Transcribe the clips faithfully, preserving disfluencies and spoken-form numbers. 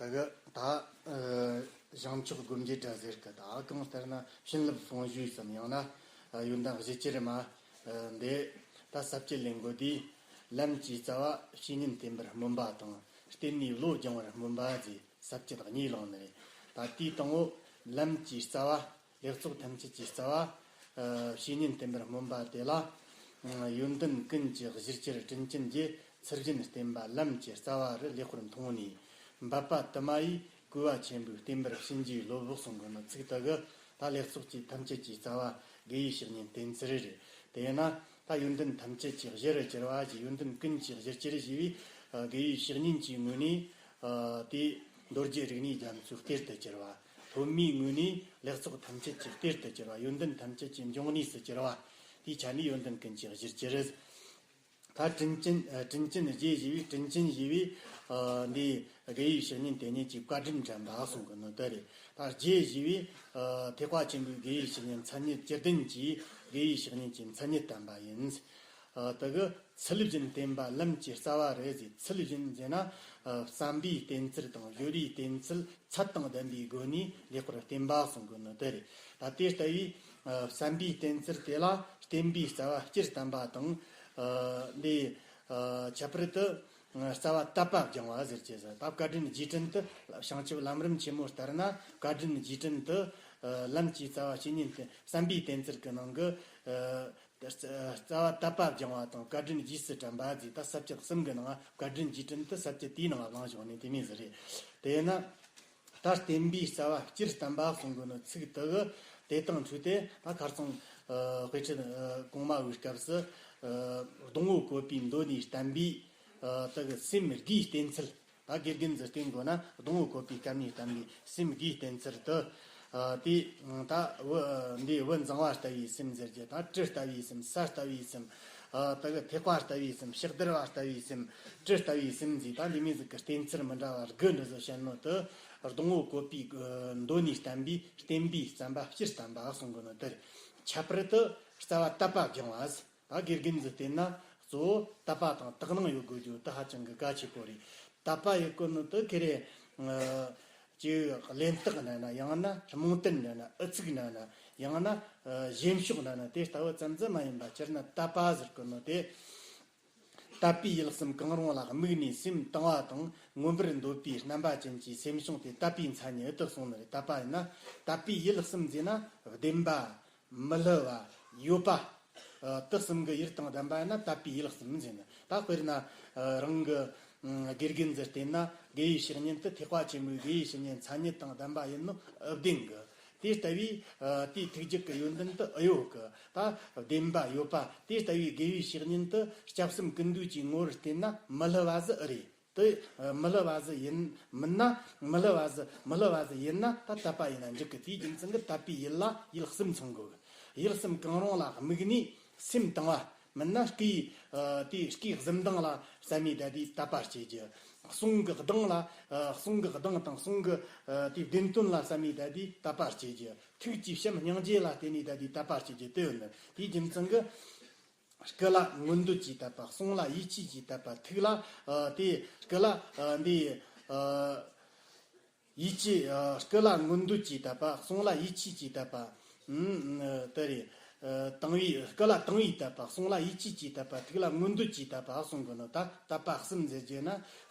ད་གི་ད་ཨ་བྱང་ཕྱོགས་སྒོམ་རྒྱུད་སྒྲ་ཟེར་གི། ད་གང་ལྟར་ན་བྱིན་རླབས་ཧྥང་ཞུས་སམ། ཡང་ན་ཨ་ཡོན་ཏན་གཞི་གྱུར་མ་ཨ་འདི་ད་ས་བཅད་ལེན་དགོས་དུས། ལམ་གྱི་རྩ་བ་བཤེས་གཉེན་བསྟེན་པར་སྨོན་པ་དང་། བསྟེན་ནས་བློ་སྦྱང་བར་སྨོན་པ་ཟེར་ས་བཅད་གཉིས་བླངས་ནི་རེད། ད་དེའི་སྟེང་འོག་ལམ་གྱི་རྩ་བ། ལེགས་ཚོགས་ཐམས་ཅད་ཀྱི་རྩ་བ། ཨ་བཤེས་གཉེན་བསྟེན་པར་སྨོན་པ་དེ་ལ། ཨ་ཡོན་ཏན་ཀུན་གྱི་གཞིར་གྱུར་དྲིན་ཅན་གྱི། ཚུལ་བཞིན་བསྟེན་པ་ལམ་གྱི་རྩ་བ་རུ། ལེགས་པར་མཐོང་ནས་འབད་པ་དུ་མ་ཡིས། གུས་པ་ཆེན་པོས་བསྟེན་པར་བྱིན་གྱིས་རློབས། གསུང་གི་ནི་ཚིག་དེ་གི་ད་ལེགས་ཚོགས་ཀྱི་ཐམས་ཅད་ཀྱི་རྩ་བ་དགེ་བའི་བཤེས་གཉེན་བསྟེན་ཚུལ་རེད། དེས་ན་ད་ཡོན་ཏན་ཐམས་ཅད་ཀྱི་གཞིར་གྱུར་བ་ཞེས། ཡོན་ཏན་ཀུན་གྱི་གཞིར་གྱུར་ཞེས་པའི་ཨ་དགེ་བའི་བཤེས་གཉེན་གྱི་ངོས་ནས། ཨ་དེ་མདོ་རྒྱུད་རིག་གནས་རྒྱ་མཚོའི་གཏེར་དུ་གྱུར་བ། སློབ་མའི་ངོས་ནས་ལེགས་ཚོགས་ཐམས་ཅད་ཀྱི་གཏེར་དུ་གྱུར་བ། ཡོན་ཏན་ཐམས་ཅད་ཀྱི་འབྱུང་གནས་སུ་གྱུར་བ། དེའི་ཆ་ནས་ཡོན་ཏན་ཀུན་གྱི་གཞིར་གྱུར། ད་དྲིན་ཅན་ཨ་དྲིན་ཅན་རྗེ་ཞེས་པའི། དྲིན་ཅན་ཞེས་པའི་ཨ་འདི་དགེ་བའི་བཤེས་གཉེན་དེ་ཉིད་ཀྱི་བཀའ་དྲིན་དྲན་པ་གསུང་གི་ནི་དེ་རེད། ད་རྗེ་ཞེས་པའི་ཨ་ཐེག་པ་ཆེན་པོའི་དགེ་བའི་བཤེས་གཉེན་མཚན་ཉིད་བཅུ་བདུན་གྱི་དགེ་བའི་བཤེས་གཉེན་གྱི་མཚན་ཉིད་བསྟན་པ་ཡིན། ཨ་དེ་གི་ཚུལ་བཞིན་བསྟེན་པ་ལམ་གྱི་རྩ་བ་རེད་ཟེར། ཚུལ་བཞིན་ཟེར་ན་ཨ་བསམ་པའི་བསྟེན་ཚུལ་དང་སྦྱོར་བའི་བསྟེན་ཚུལ། ཚད་དང་ལྡན་པའི་སྒོ་ནས་ལེགས་པར་བསྟེན་པ་གསུང་གི་ནི་དེ་རེད། ད་དེ་ལྟ་བུའི་ཨ་བསམ་པའི་བསྟེན་ཚུལ་དེ་ལ་བསྟེན་པའི་རྩ་བ་སྤྱིར་བསྟན་པ་དང་། ཨ་འདི་ཨ་ཁྱད་པར་དུ་ཨ་རྩ་བ་དད་པ་སྦྱང་བ་ཟེར་གྱི་ཟེར། ད་བཀའ་དྲིན་རྗེས་དྲན་དུ། བྱང་ཆུབ་ལམ་རིམ་ཆེན་མོ་ལྟར་ན་བཀའ་དྲིན་རྗེས་དྲན་དུ་ཨ་ལམ་གྱི་རྩ་བ་བཤེས་གཉེན་བསྟེན། བསམ་པའི་བསྟེན་ཚུལ་གྱི་ནང་གི་ཨ་རྩ་རྩ་བ་དད་པ་སྦྱང་བ་དང་། བཀའ་དྲིན་རྗེས་སུ་དྲན་པ་ཟེར། ད་ས་བཅད་གསུམ་གྱི་ནང་བཀའ་དྲིན་རྗེས་དྲན་དུ་ས་བཅད་དེའི་ནང་བླངས་བཞག་ནས་དེ་མོ་ཟིག་རེད། དེས་ན་ད་བསྟེན་པའི་རྩ་བ་སྤྱིར་བསྟན་པ་གསུང་གི་ནི་ཚིག་དེ་གི་དེ་དང་འཁྲིལ་ཏེ། ད་ཁ་རྩང་ཨ་དཔེ་ཁྲིད་ཨ་གོང་མ་བའི་སྐབས་སུ་ཨ་སྡོང་བོ་བཀོད་པའི་མདོ་ནས་བསྟན་པའི་ཨ་དེ་གི་སེམས་དགུའི་བསྟེན་ཚུལ། ད་དགེ་རྒན་ཟིག་བསྟེན་དགོས་ན་སྡོང་བོ་བཀོད་པའི་སྐབས་ནས་བསྟན་པའི་སེམས་དགུའི་བསྟེན་ཚུལ་དུ། ཨ་དེ་ད་བུ་འདི་བུ་འཛིང་བ་ལྟ་བུའི་སེམས་ཟེར་རྒྱུ། ད་གྲི་ལྟ་བུའི་སེམས། ས་ལྟ་བུའི་སེམས། ཨ་དེ་གི་ཐེག་པ་ལྟ་བུའི་སེམས། ཕྱག་བདར་བ་ལྟ་བུའི་སེམས། གྲི་ལྟ་བུའི་སེམས་ཟེར། ད་འདི་མོ་ཟིག་གི་བསྟེན་ཚུལ་མི་འདྲ་བ་དགུ་འདི་ཚོ་བཤད་ནོ་དེ་སྡོང་བོ་བཀོད་པའི་ཨ་མདོ་ནས་བསྟན་པའི་བསྟེན་པའི་བསམ་པ་སྤྱིར་བསྟན་པ་གསུང་གི་ནོ་དེ་རེད། ཁྱད་པར་དུ་རྩ་བ་དད་པ་སྦྱང་བ་ཟེར། ད་དགེ་རྒན་ཟིག་བསྟེན་ན་གཙོ་བོ་དད་པ་དང་དག་སྣང་ཡོད་དགོས་རྒྱུ་དེ་ཧ་ཅང་གི་གལ་ཆེ་པོ་རེད། དད་པ་ཡོད་དགོས་ནི་དེ་ཁེ་རེ་ཨ་ཅིག་གླེན་རྟགས་འདྲ་ན། ཡང་ན་རྨོངས་དད་འདྲ་ན། ཨུ་ཚུགས་འདྲ་ན། ཡང་ན་ཨ་གཞན་ཕྱོགས་འདྲ་ན། དེ་ལྟ་བུ་ཙམ་ཙམ་མ་ཡིན་པ། སྤྱིར་ན་དད་པ་ཟེར་གོ་ནི་དེ། དད་པའི་ཡུལ་གསུམ་གང་རུང་ལ་དམིགས་ནས་སེམས་དང་བ་དང་མངོན་པར་འདོད་པའི་རྣམ་པ་ཅན་གྱི་སེམས་བྱུང་དེ་དད་པའི་མཚན་ཉིད་དུ་གསུངས་ནི་རེད། དད་པ་ཡིན་ན། དད་པའི་ཡུལ་གསུམ་ཟེར་ན་བདེན་པ། མི་སླུ་བ། ཡོད་པ། ཨ་དེ་གསུམ་གྱི་ཡུལ་དང་ལྡན་པ་ཡིན་ན་དད་པའི་ཡུལ་གསུམ་ཟེར་ནི། ད་དཔེར་ན་ཨ་རང་གི་ཨ་དགེ་རྒན་ཟིག་བསྟེན་ན། དགེ་བའི་བཤེས་གཉེན་དེ་ཐེག་པ་ཆེན་པོའི་དགེ་བའི་བཤེས་གཉེན་མཚན་ཉིད་དང་ལྡན་པ་ཡིན་ནོ་ཨ་བདེན་གི། དེ་ལྟ་བུའི་ཨ་དེའི་ཐུགས་རྒྱུད་ཀྱི་ཡོན་ཏན་དེ་ཨ་ཡོད་གི། ད་བདེན་པ་ཡོད་པ། དེ་ལྟ་བུའི་དགེ་བའི་བཤེས་གཉེན་དེ་སྐྱབས་གསུམ་ཀུན་འདུས་ཀྱི་ངོ་བོར་བསྟེན་ན་མི་སླུ་བ་ཟིག་ཨེ་རེད། དེ་ཨ་མི་སླུ་བ་ཟིག་ཡིན་མིན་ན། མི་སླུ་བ་ཟིག་མི་སླུ་བ་ཟིག་ཡིན་ན་ད་དད་པ་ཡིན་ན་འགྲིག་གི། དེའི་རྒྱུ་མཚན་གྱིས་དད་པའི་ཡུལ་ལ་ཡུལ་གསུམ་ཚང་དགོས་གི། ཡུལ་གསུམ་གང་རུང་ལ་དམིགས་ནས་སེམས་དང་བ། མིན་ན་སྐུའི་ཨ་དེའི་སྐུའི་གཟི་མདངས་ལ་བསམ་མི་ད་དེ་དད་པ་སྐྱེ་རྒྱུ། གསུང་གི་གདངས་ལ་ཨ་གསུང་གི་གདངས་དང་གསུང་གི་ཨ་དེའི་བདེན་དོན་ལ་བསམ་མི་ད་དེ་དད་པ་སྐྱེ་རྒྱུ། ཐུགས་ཀྱི་བྱམས་སྙིང་རྗེ་ལ་བརྟེན་ནས་ད་དེ་དད་པ་སྐྱེ་རྒྱུ་དེ་ཡོད་ནི། དེའི་རྒྱུ་མཚན་གྱིས། སྐུ་ལ་མངོན་འདོད་ཀྱི་དད་པ། གསུང་ལ་ཡིད་ཆེས་ཀྱི་དད་པ། ཐུགས་ལ་ཨ་དེ་སྐུ་ལ་ཨ་འདི་ཨ་ཡིད་ཆེས། ཨ་སྐུ་ལ་མངོན་འདོད་ཀྱི་དད་པ། གསུང་ལ་ཡིད་ཆེས་ཀྱི་དད་པ། ཨུམ་ཨ་དེ་རེད། ཨ་དང་བའི། སྐུ་ལ་དང་བའི་དད་པ། གསུང་ལ་ཡིད་ཆེས་ཀྱི་དད་པ། ཐུགས་ལ་མངོན་འདོད་ཀྱི་དད་པ་གསུང་གི་ནོ། ད་དད་པ་གསུམ་ཟེར་རྒྱུ་ན། ཨ་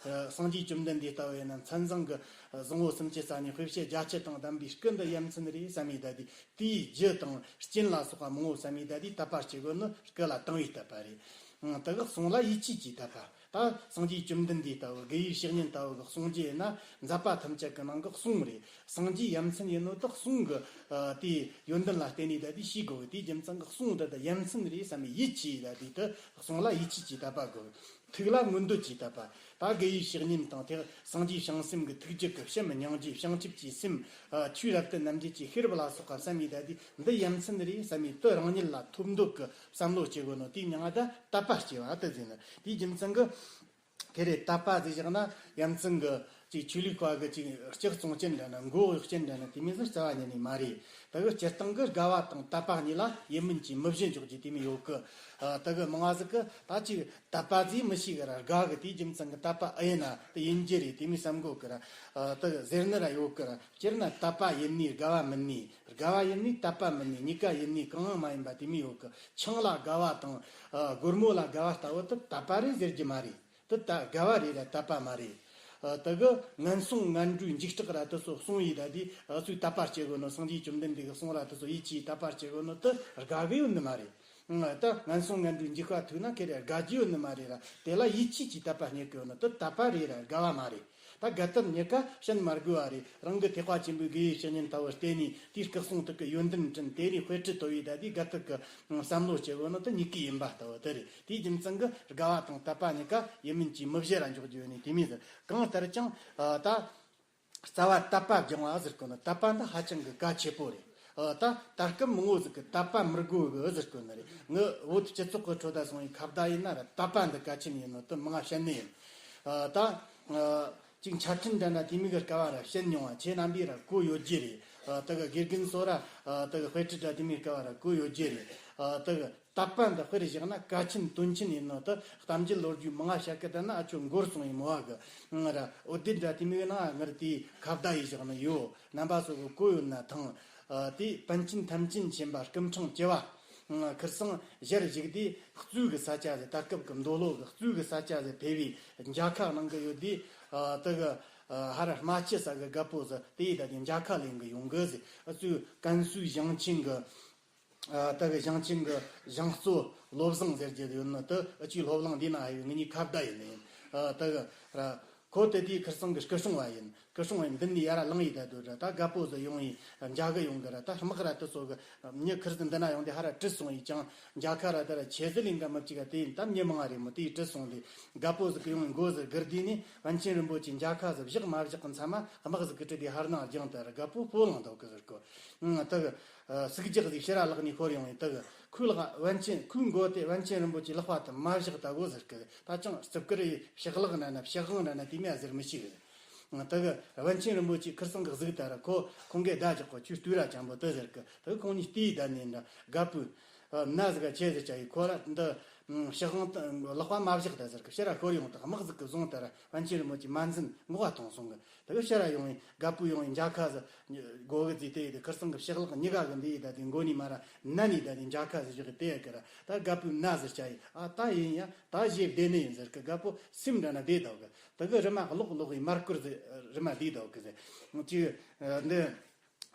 སངས་རྒྱས་བཅོམ་ལྡན་འདས་ལྟ་བུ་ཡིན་ན་མཚན་བཟང་གི་ཨ་བཟང་པོ་སུམ་ཅུ་རྩ་གཉིས། དཔེ་བྱད་བརྒྱད་ཅུ་དང་ལྡན་པའི་སྐུ་འདི་ཡ་མཚན་རེད་བསམ་མི་ད་དེ། དེའི་རྒྱུ་དང་རྐྱེན་ལ་སོགས་པ་མང་པོ་བསམ་མི་ད་དེ་དད་པ་སྐྱེ་དགོས་ནི་སྐུ་ལ་དང་བའི་དད་པ་རེད། ཨང་། དེ་གི་གསུང་ལ་ཡིད་ཆེས་ཀྱི་དད་པ། ད་སངས་རྒྱས་བཅོམ་ལྡན་འདས་ལྟ་བུ། དགེ་བའི་བཤེས་གཉེན་ལྟ་བུ་གི་གསུང་རྒྱུ་ཡིན་ན། མཛད་པ་ཐམས་ཅད་ཀྱི་ནང་གི་གསུང་རེད། སངས་རྒྱས་ཡ་མཚན་ཡིན་ནོ་དེ་གསུང་གི་ཨ་དེའི་ཡོན་ཏན་ལ་བརྟེན་ནས་ད་དེ་ཤེས་དགོས་གི། དེའི་རྒྱུ་མཚན་གྱིས་གསུང་འདི་དག་ཡ་མཚན་རེད་བསམ་མི་ཡིད་ཆེས་ད་དེ་དེ་གསུང་ལ་ཡིད་ཆེས་ཀྱི་དད་པ་དགོས། ཐུགས་ལ་མངོན་འདོད་ཀྱི་དད་པ། ད་དགེ་བའི་བཤེས་གཉེན་དང་དེ་སངས་རྒྱས་བྱང་སེམས་ཀྱི་ཐུགས་རྒྱུད་ཀྱི་བྱམས་སྙིང་རྗེ། བྱང་ཆུབ་ཀྱི་སེམས། ཨ་ཆོས་རབ་ཏུ་རྣམ་འབྱེད་ཀྱི་ཤེས་རབ་ལ་སོགས་པ་བསམ་མི་ད་དེ་འདི་ཡ་མཚན་རེད་བསམ་མི་དེ་རང་ཉིད་ལ་ཐོབ་འདོད་ཀྱི་བསམ་བློ་སྐྱེ་དགོས་ནོ། དེའི་མིང་ང་ད་དད་པ་སྐྱེ་བ་དེ་ཟེར་ནི། དེའི་རྒྱུ་མཚན་གྱིས་ཁེ་རེ་དད་པ་ཟེར་བཞག་ན་ཡ་མཚན་གྱི་ ཅིག་ཆོས་ལུགས་པ་གི་ཅིག་ལྕགས་བཙོང་རྐྱེན་འདྲ་ན། མགོ་གཡོག་རྐྱེན་འདྲ་ན། དེ་མོ་ཟིག་རྩ་བ་ཉིད་ནས་མ་རེད། ད་གི་སྤྱིར་བཏང་གི་དགའ་བ་དང་དད་པ་གཉིས་ལ་ཡིན་མིན་གྱི་མི་བཞི་འཇོག་རྒྱུ་དེ་མོ་ཡོད་གི། ཨ། ད་གི་མང་ང་ཟིག་གི་ད་ཅིག་དད་པ་ཟིག་མི་ཤེས་གི་ར། དགའ་གི། དེའི་རྒྱུ་མཚན་གི་དད་པ་ཨེ་ཡིན་ན་དེ་ཡིན་རྒྱུ་རེད། དེ་མོ་བསམ་གོ་གི་ར། ཨ། ད་གི་ཟེར་ནི་ར་ཡོད་གི་ར། སྤྱིར་ན་དད་པ་ཡིན་ནི་དགའ་བ་མིན་ནི། དགའ་བ་ཡིན་ནི་དད་པ་མིན་ནི། གཉིས་ཀ་ཡིན་ནི་གང་ཡང་མ་ཡིན་པ་དེ་མོ་ཡོད་གི། ཆང་ལ་དགའ་བ་དང་། ཨ། སྒོར་མོ་ལ་དགའ་བ་ལྟ་བུ་དེ་དད་པ་རེད་ཟེར་རྒྱུ་མ་རེད། དེ་ད་དགའ་བ་རེད་ར་དད་པ་མ་རེད། ཨ། ད་གི་ངན་སོང་ངན་འགྲོའི་འཇིགས་སྐྲག་ར་དེ་ཚོ་གསུང་ཡི་ད་དེ། ཨ། ཚོས་དད་པ་སྐྱེ་དགོས་ནོ། སངས་རྒྱས་བཅོམ་ལྡན་འདས་གི་གསུང་ར་དེ་ཚོ་ཡིད་ཆེས་དད་པ་སྐྱེ་དགོས་ནོ་དེ་དགའ་གི་ཡོད་ནི་མ་རེད། ཨ། ད་ངན་སོང་ངན་འགྲོའི་འཇིགས་པ་ཐུག་ན་ཁེ་རེ་དགའ་རྒྱུ་ཡོད་ནི་མ་རེད་ར། དེ་ལ་ཡིད་ཆེས་ཀྱིས་དད་པ་རྙེད་གི་ཡོད་ནོ་དེ་དད་པ་རེད་ར། དགའ་བ་མ་རེད། ད་དགའ་དད་གཉིས་ཀ་བྱིན་མ་དགོས་པ་རེད། རང་གི་ཐེག་པ་ཆེན་པོའི་དགེ་བའི་བཤེས་གཉེན་ལྟ་བུར་བལྟས་ནས། དེའི་སྐུ་གསུང་དག་གི་ཡོན་ཏན་དྲན། དེ་ནས་དཔེ་ཁྲིད་ལྟ་བུའི་ད་དེའི་དགའ་དད་ཀྱི་བསམ་བློ་སྐྱེ་དགོས་ནོ་དེ་གཉིས་ཀའི་ཡིན་པ་ལྟ་བུ་དེ་རེད། དེའི་རྒྱུ་མཚན་གྱིས་དགའ་བ་དང་དད་པ་གཉིས་ཀ་ཡིན་མིན་གྱི་མི་བཞི་ར་འཇོག་རྒྱུ་ཡོད་ནི་དེ་མོ་ཟིག། གང་ལྟར་ཀྱང་། ཨ། ད་རྩ་བ་དད་པ་སྦྱང་བ་ཟེར་གོ་ནི། དད་པ་འདི་ཧ་ཅང་གི་གལ་ཆེ་པོ་རེད། ཨ། ད་ད་སྐབས་མང་བོ་ཟིག་གིས་དད་པ་མི་དགོས་གི་ཟེར་གོ་ནི་རེད། ངའི་བོད་སྤྱི་ཚོགས་ཀྱི་ཁྲོད་ད་སོང་བའི་ཁ་བརྡ་ཡིན་ན་ར། དད་པ་འདི་གལ་ཆེན་ཡིན་ནོ་དེ་མང་ང་བཤད་ནི་ཡིན། ཨ། ད། ཨ། ཅིག་འཆད་ཁྲིད་འདྲ་འདྲ་དེ་མོ་གི་སྐབས་ར་བཤད་མྱོང་བ། ཁྱེད་རྣམ་པས་ར་གོ་ཡོད་རྒྱུ་རེད། ཨ། ད་གི་དགེ་རྒན་ཚོ་ར། ཨ། ད་གི་དཔེ་ཁྲིད་འདྲ་དེ་མོའི་སྐབས་ར་གོ་ཡོད་རྒྱུ་རེད། ཨ། ད་གི་དད་པ་འདི་དཔེར་བཞག་ན་གལ་ཆེན་དོན་ཆེན་ཡིན་ནོ་དེ་གཏམ་རྒྱུད་ལོ་རྒྱུས་མང་ང་བཤད་གི། ད་ན་ཨ་ཆོ་མགོར་སོང་ཡིན་མོ་བ་གི་ང་ར། འོད་སྡེར་འདྲ་དེ་མོའི་ནང་ང་ར་དེའི་ཁ་བརྡ་ཡེ་བཞག་ནི་ཡོད། རྣམ་པ་ཚོ་གི་གོ་ཡོད་ན་ཐང་། ཨ། དེ་པཎ་ཆེན་ཐམས་ཅད་མཁྱེན་པ་སྐུ་ཕྲེང་བཅུ་བ། ཁིར་སང་ཞལ་བཞུགས་དེ་གཙོས་གི་ས་ཆ་ཟེར། ད་སྐབས་ཀྱི་མདོ་ལྷོ་གི་གཙོས་གི་ས་ཆ་ཟེར་ཕེབས་པའི་མཇལ་ཁ་གནང་གི་ཡོད་དེ། ཨ། ད་གི། ཨ། ཧ་ར་རྨ་ཆུ་ས་གི་རྒད་པོ་ཟིག་དེ་ཡི་ད་དེ་མཇལ་ཁ་ལེན་གི་ཡོང་གི་ཟེར། ཨ། གཙོས་ཀན་སུའུ་ཞིང་ཆེན་གི། ཨ། ད་གི་ཞིང་ཆེན་གི་ཞིང་གཙོ་བློ་བཟང་ཟེར་རྒྱུ་ཡོད་ནི་དེ། ཨ། ཅིག་སློབ་གླིང་འདི་ན་ཡོད། ངེད་གཉིས་ཁ་བརྡ་ཡིན་ནི་ཡིན། ཨ། ད་གི་ར། ཁོ་དེ་དུས་ཁིར་སང་གི་སྐུ་སྲུང་བ་ཡིན། སྐུ་སྲུང་བ་ཡིན། མདུན་ནས་ཡར་ལངས་ཡི་ད་དུས་ར། ད་རྒད་པོ་ཟིག་ཡོང་ཡི་མཇལ་གི་ཡོང་གི་ར། ད་དམག་ར་དེ་ཚོ་གི་མྱི་ཁིར་ཟིག་འདི་ན་ཡོང་དེ་ཧ་ར་དྲིས་སོང་ཡི་ཅང་། མཇལ་ཁ་ར་དེ་ར་ཆེ་ཟིག་ལེན་ག་མི་བཅུག་ག་དེ་ཡིན། ད་མྱི་མང་རེད་མོ། དེ་ཡི་དྲིས་སོང་དེ། རྒད་པོ་ཟིག་གི་ཡོང་ཡི་མགོ་ཟིག་སྒུར་དུས་ནས་པཎ་ཆེན་རིན་པོ་ཆེ་མཇལ་ཁ་ཟིག་བཞག་མ་བཞག་གི་མཚམས་མ་དམག་ཟིག་གི་ཁྲིད་དེ་ཧར་ནང་སྦྱངས་ཏེ་ར། རྒད་པོ་སྤོ་ལངས་འདུག་གི་ཟེར་གོ། ཨང་། ད་གི། ཨ། ཟུག་རྒྱག་ཟིག་ཕྱིར་ར་ལག་ནས་ཤོར་ཡོང་ཡི། ད་གི་ཁོའི་ལག་པཎ་ཆེན། ཁོའི་མགོ་དེ་པཎ་ཆེན་རིན་པོ་ཆེ་ལག་པ་དེ་མ་བཞག་ད་གོ་ཟེར་གི། ད་ཅང་རྩིབ་ཀི་རེ་ཕྱག་ལག་འདྲ་ན་ཕྱག་དབང་འདྲ་ན་དེ་མོ་ཟེར་མི་ཤེས་གི། ད་གི་པཎ་ཆེན་རིན་པོ་ཆེ་ཁིར་སང་གི་གཟིགས་ད་ར། ཁོ་ཁོང་གིས་བརྡ་རྒྱག་གོ། ཁྱོད་ལྟོས་ར་ཅང་པོ་དེ་ཟེར་གི། ད་གི་ཁོང་གཉིས་ལྟོས་ད་ནས་འདྲ། རྒད་པོས། ཨ། མནའ་ཟིག་ག་ཆེ་ཟིག་བྱ་ཡི། ཁོ་ར་འདི། ཨང་། ཕྱག་དབང་ལག་པ་མ་བཞག་ད་ཟེར་གི། ཕྱིར་ར་ཤོར་ཡོང་། ད་དམག་ཟིག་གི་བཟུང་ད་ར་པཎ་ཆེན་རིན་པོ་ཆེ་མ་འཛིན་མགོ་བ་ཐོང་སོང་གི། ད་གི་ཕྱིར་ར་ཡོང་ཡི། རྒད་པོ་ཡོང་ཡི་མཇལ་ཁ་ཟིག་དགོ་གི་ཟེར་དེ་ཡི་དེ། ཁིར་སང་གི་ཕྱག་ལག་གཉིས་ཀ་གི་འདི་ཡི་ད་དེ་མགོ་ནས་མར་ར་མནན་ནས་ད་དེ་མཇལ་ཁ་ཟིག་བཞག་གི་དེ་ཡི་གི་ར། ད་རྒད་པོས་མནའ་ཟིག་བྱ་ཡི། ཨ། ད་ཡིན་ཡ། ད་བཞེས་བསྡད་ནི་ཡིན་ཟེར་གི། རྒད་པོ་སེམས་འདྲ་ན་བདེ་འདུག་གི། ད་གི་རི་མ་ལོག་ལོག་ཡི་མར་བསྐོར་ཟིག་རི་མ་བདེ་འདུག་གི་ཟེར། ཅིག་ཨ། འདི།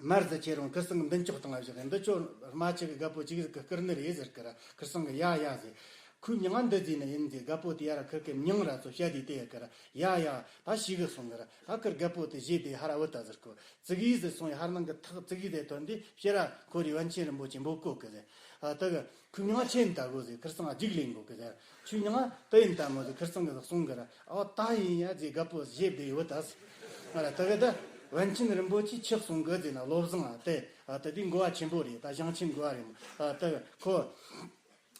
མར་ཟིག་ཁྱེར་རུང་ཁིར་སང་གི་མདུན་ཅོག་སྟེང་ང་བཞག་གི། འདི་ཅོ་རྨ་ཆུ་གི་རྒད་པོ་ཅིག་ཟིག་གིས་བསྐུར་ནི་རེད་ཟེར་གི་ར། ཁིར་སང་གིས་ཡ་ཡ་ཟེར། ཁོའི་མྱིང་ང་འདི་ཟེར་ནི་ཡིན་ཟེར། རྒད་པོ་དེ་ཡ་ར་ཁིར་གི་མྱིང་ར་ཚོ་བཤད་དེ་དེ་ཡ་གི་ར། ཡ་ཡ། ད་ཤེས་གི་སོང་གི་ར། ད་ཁིར་རྒད་པོ་དེ་བཞེས་དེ་ཧ་ར་བུད་ད་ཟེར་གོ། ཙི་གེ་ཟིག་སོང་ཡི། ཧར་ནང་གི་ཐག་ཙི་གེ་ཟིག་ཐོན་དེ་ཕྱིར་ར་ཁོ་རའི་པཎ་ཆེན་རིན་པོ་ཆེ་འབོད་གོ་གི་ཟེར། ཨ། ད་གི། ཁོའི་མྱིང་ང་ཆི་ཡིན་ད་གོ་ཟེར། ཁིར་སང་ང་རྒྱུགས་ལེན་གོ་གི་ཟེར། ཁྱོའི་མྱིང་ང་དེ་ཡིན་ད་མོ་ཟེར། ཁིར་སང་གི་ཟིག་གསུང་གི་ར། ཨོ། ད་ཡིན་ཡ་ཟེར། རྒད་པོ་བཞེས་བསྡད་ཡོད་ད་ཟེར། ང་ར་ད་གི་ད་པཎ་ཆེན་རིན་པོ་ཆེ་ཆི་གསུང་གི་ཟེར་ན། བློ་བཟང་ཨ་དེ། ཨ། ད་དེ་མགོ་བ་ཆེན་པོ་རེད། ད་ཞིང་ཆེན་མགོ་བ་རེད་མོ། ཨ། ད་ཁོ།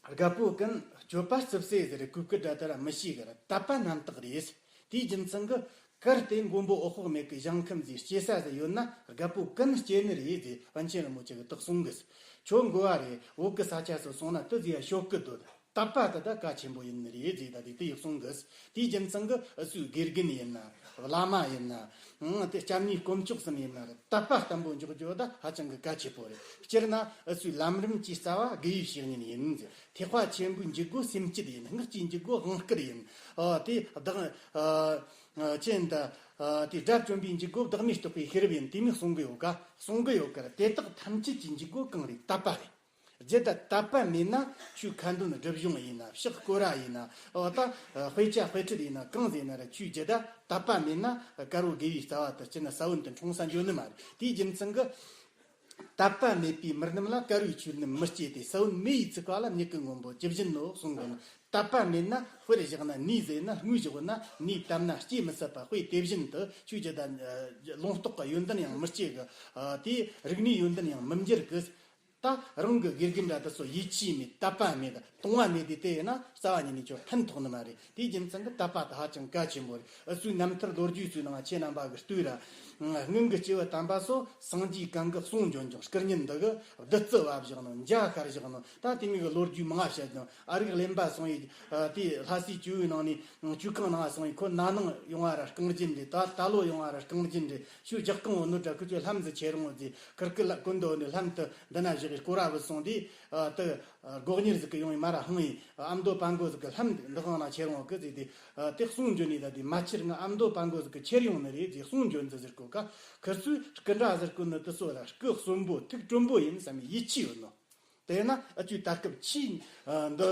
རྒད་པོ་ཀུན་སྤྱོད་པ་རྩུབ་ཟེར་ཟེར་གི་གུས་བཀུར་འདྲ་ད་ར་མི་ཤེས་གི་ར། དད་པ་རྣམ་དག་རེད། དེའི་རྒྱུ་མཚན་གི་གལ་ཏེ་མགོན་པོ་འོད་དཔག་མེད་ཀྱི་ཞིང་ཁམས་ཟིག་སྐྱེ་ས་ཟིག་ཡོད་ན་རྒད་པོ་ཀུན་སྐྱེ་ནི་རེད་ཟེར་པཎ་ཆེན་རིན་པོ་ཆེ་གིས་དེ་གསུང་གི། ཁྱོད་མགོ་བ་རེད། བོད་གི་ས་ཆ་སུ་སོང་ན་དེ་ཟིག་ཡ་ཤོད་གི་འདུག། དད་པ་དེ་ད་གལ་ཆེན་པོ་ཡིན་ནི་རེད་ཟེར། ད་དེ་དེ་ཡི་གསུང་གི། དེའི་རྒྱུ་མཚན་གི་འུ་ཚོའི་དགེ་རྒན་ཡིན་ན། བླ་མ་ཡིན་ན། ཨང་། དེ་སྐྱབས་གནས་དཀོན་མཆོག་གསུམ་ཡིན་ན་ར། དད་པ་བརྟན་པོ་འཇོག་རྒྱུ་ད་ཧ་ཅང་གི་གལ་ཆེ་པོ་རེད། སྤྱིར་ན་འུ་ཚོའི་ལམ་རིམ་གྱི་རྩ་བ་དགེ་བའི་བཤེས་གཉེན་ཡིན་ཟེར། ཐེག་པ་ཆེན་པོའི་འཇུག་སྒོ་སེམས་བསྐྱེད་ཡིན། སྔགས་ཀྱི་འཇུག་སྒོ་དབང་བསྐུར་ཡིན། ཨ། དེ་བདག་ཨ། ཨ། ཅི་ཡིན་ད། ཨ། དེ་དགྲ་བཅོམ་པའི་འཇུག་སྒོ་བདག་མེད་རྟོགས་པའི་ཤེས་རབ་ཡིན། དེ་མོ་གསུང་གི་ཡོད་ཀ། གསུང་གི་ཡོད་ཀ་ར། དེ་དག་ཐམས་ཅད་ཀྱི་འཇུག་སྒོ་གང་རེད། དད་པ་རེད། རྒྱུ་ད་དད་པ་མེད་ན་ཁྱོའི་ཁ་འདོན་སྒྲུབ་གཞུང་ཡིན་ན། ཕྱག་སྐོར་ར་ཡིན་ན། འོ་ད་དཔེ་ཆ་དཔེ་ཁྲིད་ཡིན་ན། གང་ཟིག་ཡིན་ན་ར། ཁྱོའི་རྒྱུ་ད་དད་པ་མེད་ན་དཀར་བོ་དགེ་བའི་རྩ་བ་དེ་སྤྱིར་ན་ས་བོན་དེ་འཁྲུངས་ས་འགྱོ་ནི་མ་རེད། དེའི་རྒྱུ་མཚན་གི། དད་པ་མེད་པའི་མི་རྣམས་ལ་དཀར་བོའི་ཆོས་རྣམས་མི་སྐྱེ་སྟེ། ས་བོན་མེ་ཡིས་ཚིག་པ་ལ་མྱུ་གུ་སྔོན་པོ་ཇི་བཞིན་ནོ་གསུང་གི་ནོ། དད་པ་མེད་ན་དཔེར་བཞག་ན་ནས་ཟོས་ན་དངོས་བཞག་ན་ནས་བཏབ་ན་སྐྱེ་མི་སྲིད་པ་དཔེ་དེ་བཞིན་དུ་ཁྱོའི་རྒྱུ་ད་ལུང་རྟོགས་ཀྱི་ཡོན་ཏན་ཡང་མི་སྐྱེ་གི། དེའི་རིག་གནས་ཡོན་ཏན་ཡང་མི་འགྱུར་གི། ད་རང་གི་དགེ་རྒན་འདྲ་དེ་ཚོ་ཡིད་ཆེས་མེད། དད་པ་མེད། གཏོང་བ་མེད་དེ་དེ་ཡིན་ན། རྩ་བ་ཉིད་ནས་ཁྱོད་ཕན་ཐོགས་ནི་མ་རེད། དེའི་རྒྱུ་མཚན་གྱིས་དད་པ་དེ་ཧ་ཅང་གལ་ཆེན་པོ་རེད། ཨུ་ཚོའི་རྣམ་ཐར་ལོ་རྒྱུས་ཚོའི་ནང་ཁྱེད་རྣམ་པ་གིས་ལྟོས་ར། སྔོན་གྱི་སྐྱེས་བུ་དམ་པ་སོགས་སངས་རྒྱས་གང་གི་གསུང་འབྱོན་ཀྱང་སྐུ་བརྙན་འདི་གི་བདུད་རྩི་བབས་བཞག་ནོ། འཇའ་ཤར་བཞག་ནོ། ད་དེ་མོ་གི་ལོ་རྒྱུས་མང་བ་བཤད་ཀྱང་ཨ་རིག་གླེན་པ་སོང་ཡི། དེ་ལྷ་སའི་ཇོ་བོའི་ནང་ནས་ཇོ་ཁང་ནང་སོང་ཡི། ཁོ་ན་ནིང་ཡོང་བ་ར་རྐང་རྗེན་རེད། ད་ད་ལོ་ཡོང་བ་ར་རྐང་རྗེན་རེད། ཤུ་རྒྱག་གང་བོ་ནོ་འདྲ། ཁུ་ཆོས་ལྷམ་ཟི་ཁྱེར་འོང་ཟི། ཁིར་ཀི་ལ་ཀུན་དོ་ནི་ལྷམ་དུ་འདི་ན་བཞག་གི་སྐོར་ར་བུད་སོང་དུས། ཨ་དུ་སྒོ་གཉེར་ཟིག་གི་ཡོང་ཡི་མ་ར་ཧང་ཡི། ཨ་མདོ་པ་མགོ་ཟིག་གི་ལྷམ་འདི་གང་ན་ཁྱེར་འོང་གི་ཟི། དེ་ཨ་དེ་གསུང་འབྱོན་ནི། ད་དེ་མ་ཁྱེར། ང་ཨ་མདོ་པ་མགོ་ཟིག་གི་ཁྱེར་ཡོང་ནི་རེད་ཟི། གསུང་འབྱོན་ཟི་ཟེར་གོ་ཀ། ཁིར་ཚོས་སྐུ་འདྲ་ཟེར་གོ་ནི་དུ་སོ་ར་སྐུ་གསོན་པོ་ཐུགས་དྲོན་པོ་ཡིན་བསམ་ཡིད་ཆེས་ཡོད་ནོ། དེས་ན་ཨ་ཅུའི་ད་སྐབས་ཆེས་འདི་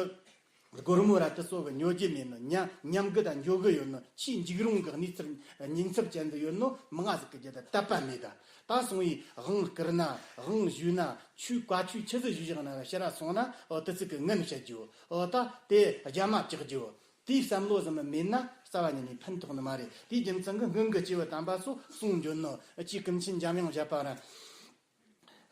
སྒོར་མོ་ར་དུ་སོ་གི་ཉོ་རྒྱུ་མེད་ནོ། ཉམས་ཉམས་གི་ད་འཇོ་གི་ཡོད་ནོ། ཆེས་འཇིགས་རུང་གི་གནས་ཚུལ་ཉེན་ཚབས་ཅན་དུ་ཡོད་ནོ། མང་ང་ཟིག་གི་རྒྱུད་ད་དད་པ་མེད། ད་ད་སོང་ཡི་དབང་བསྐུར་ན། དབང་ཞུས་ན། ཆོས་བཀའ་ཆོས་ཆི་ཟིག་ཞུས་བཞག་ན་ར་ཕྱིར་ར་སོང་ན། ཨོ་དུ་ཚིག་གི་ངན་བཤད་རྒྱུ། ཨོ་ད་དེ་རྒྱ་མ་བཅག་རྒྱུ། དེའི་བསམ་བློ་ཟིག་མེད་ན་རྩ་བ་ཉིད་ནས་ཕན་ཐོགས་ནི་མ་རེད། དེའི་རྒྱུ་མཚན་གྱིས་སྔོན་གྱི་སྐྱེས་བུ་དམ་པ་སོགས་གསུང་འབྱོན་ནོ། ཨ་ཅེ་ཀུན་མཁྱེན་འཇམ་དབྱངས་བཞད་པ་ར།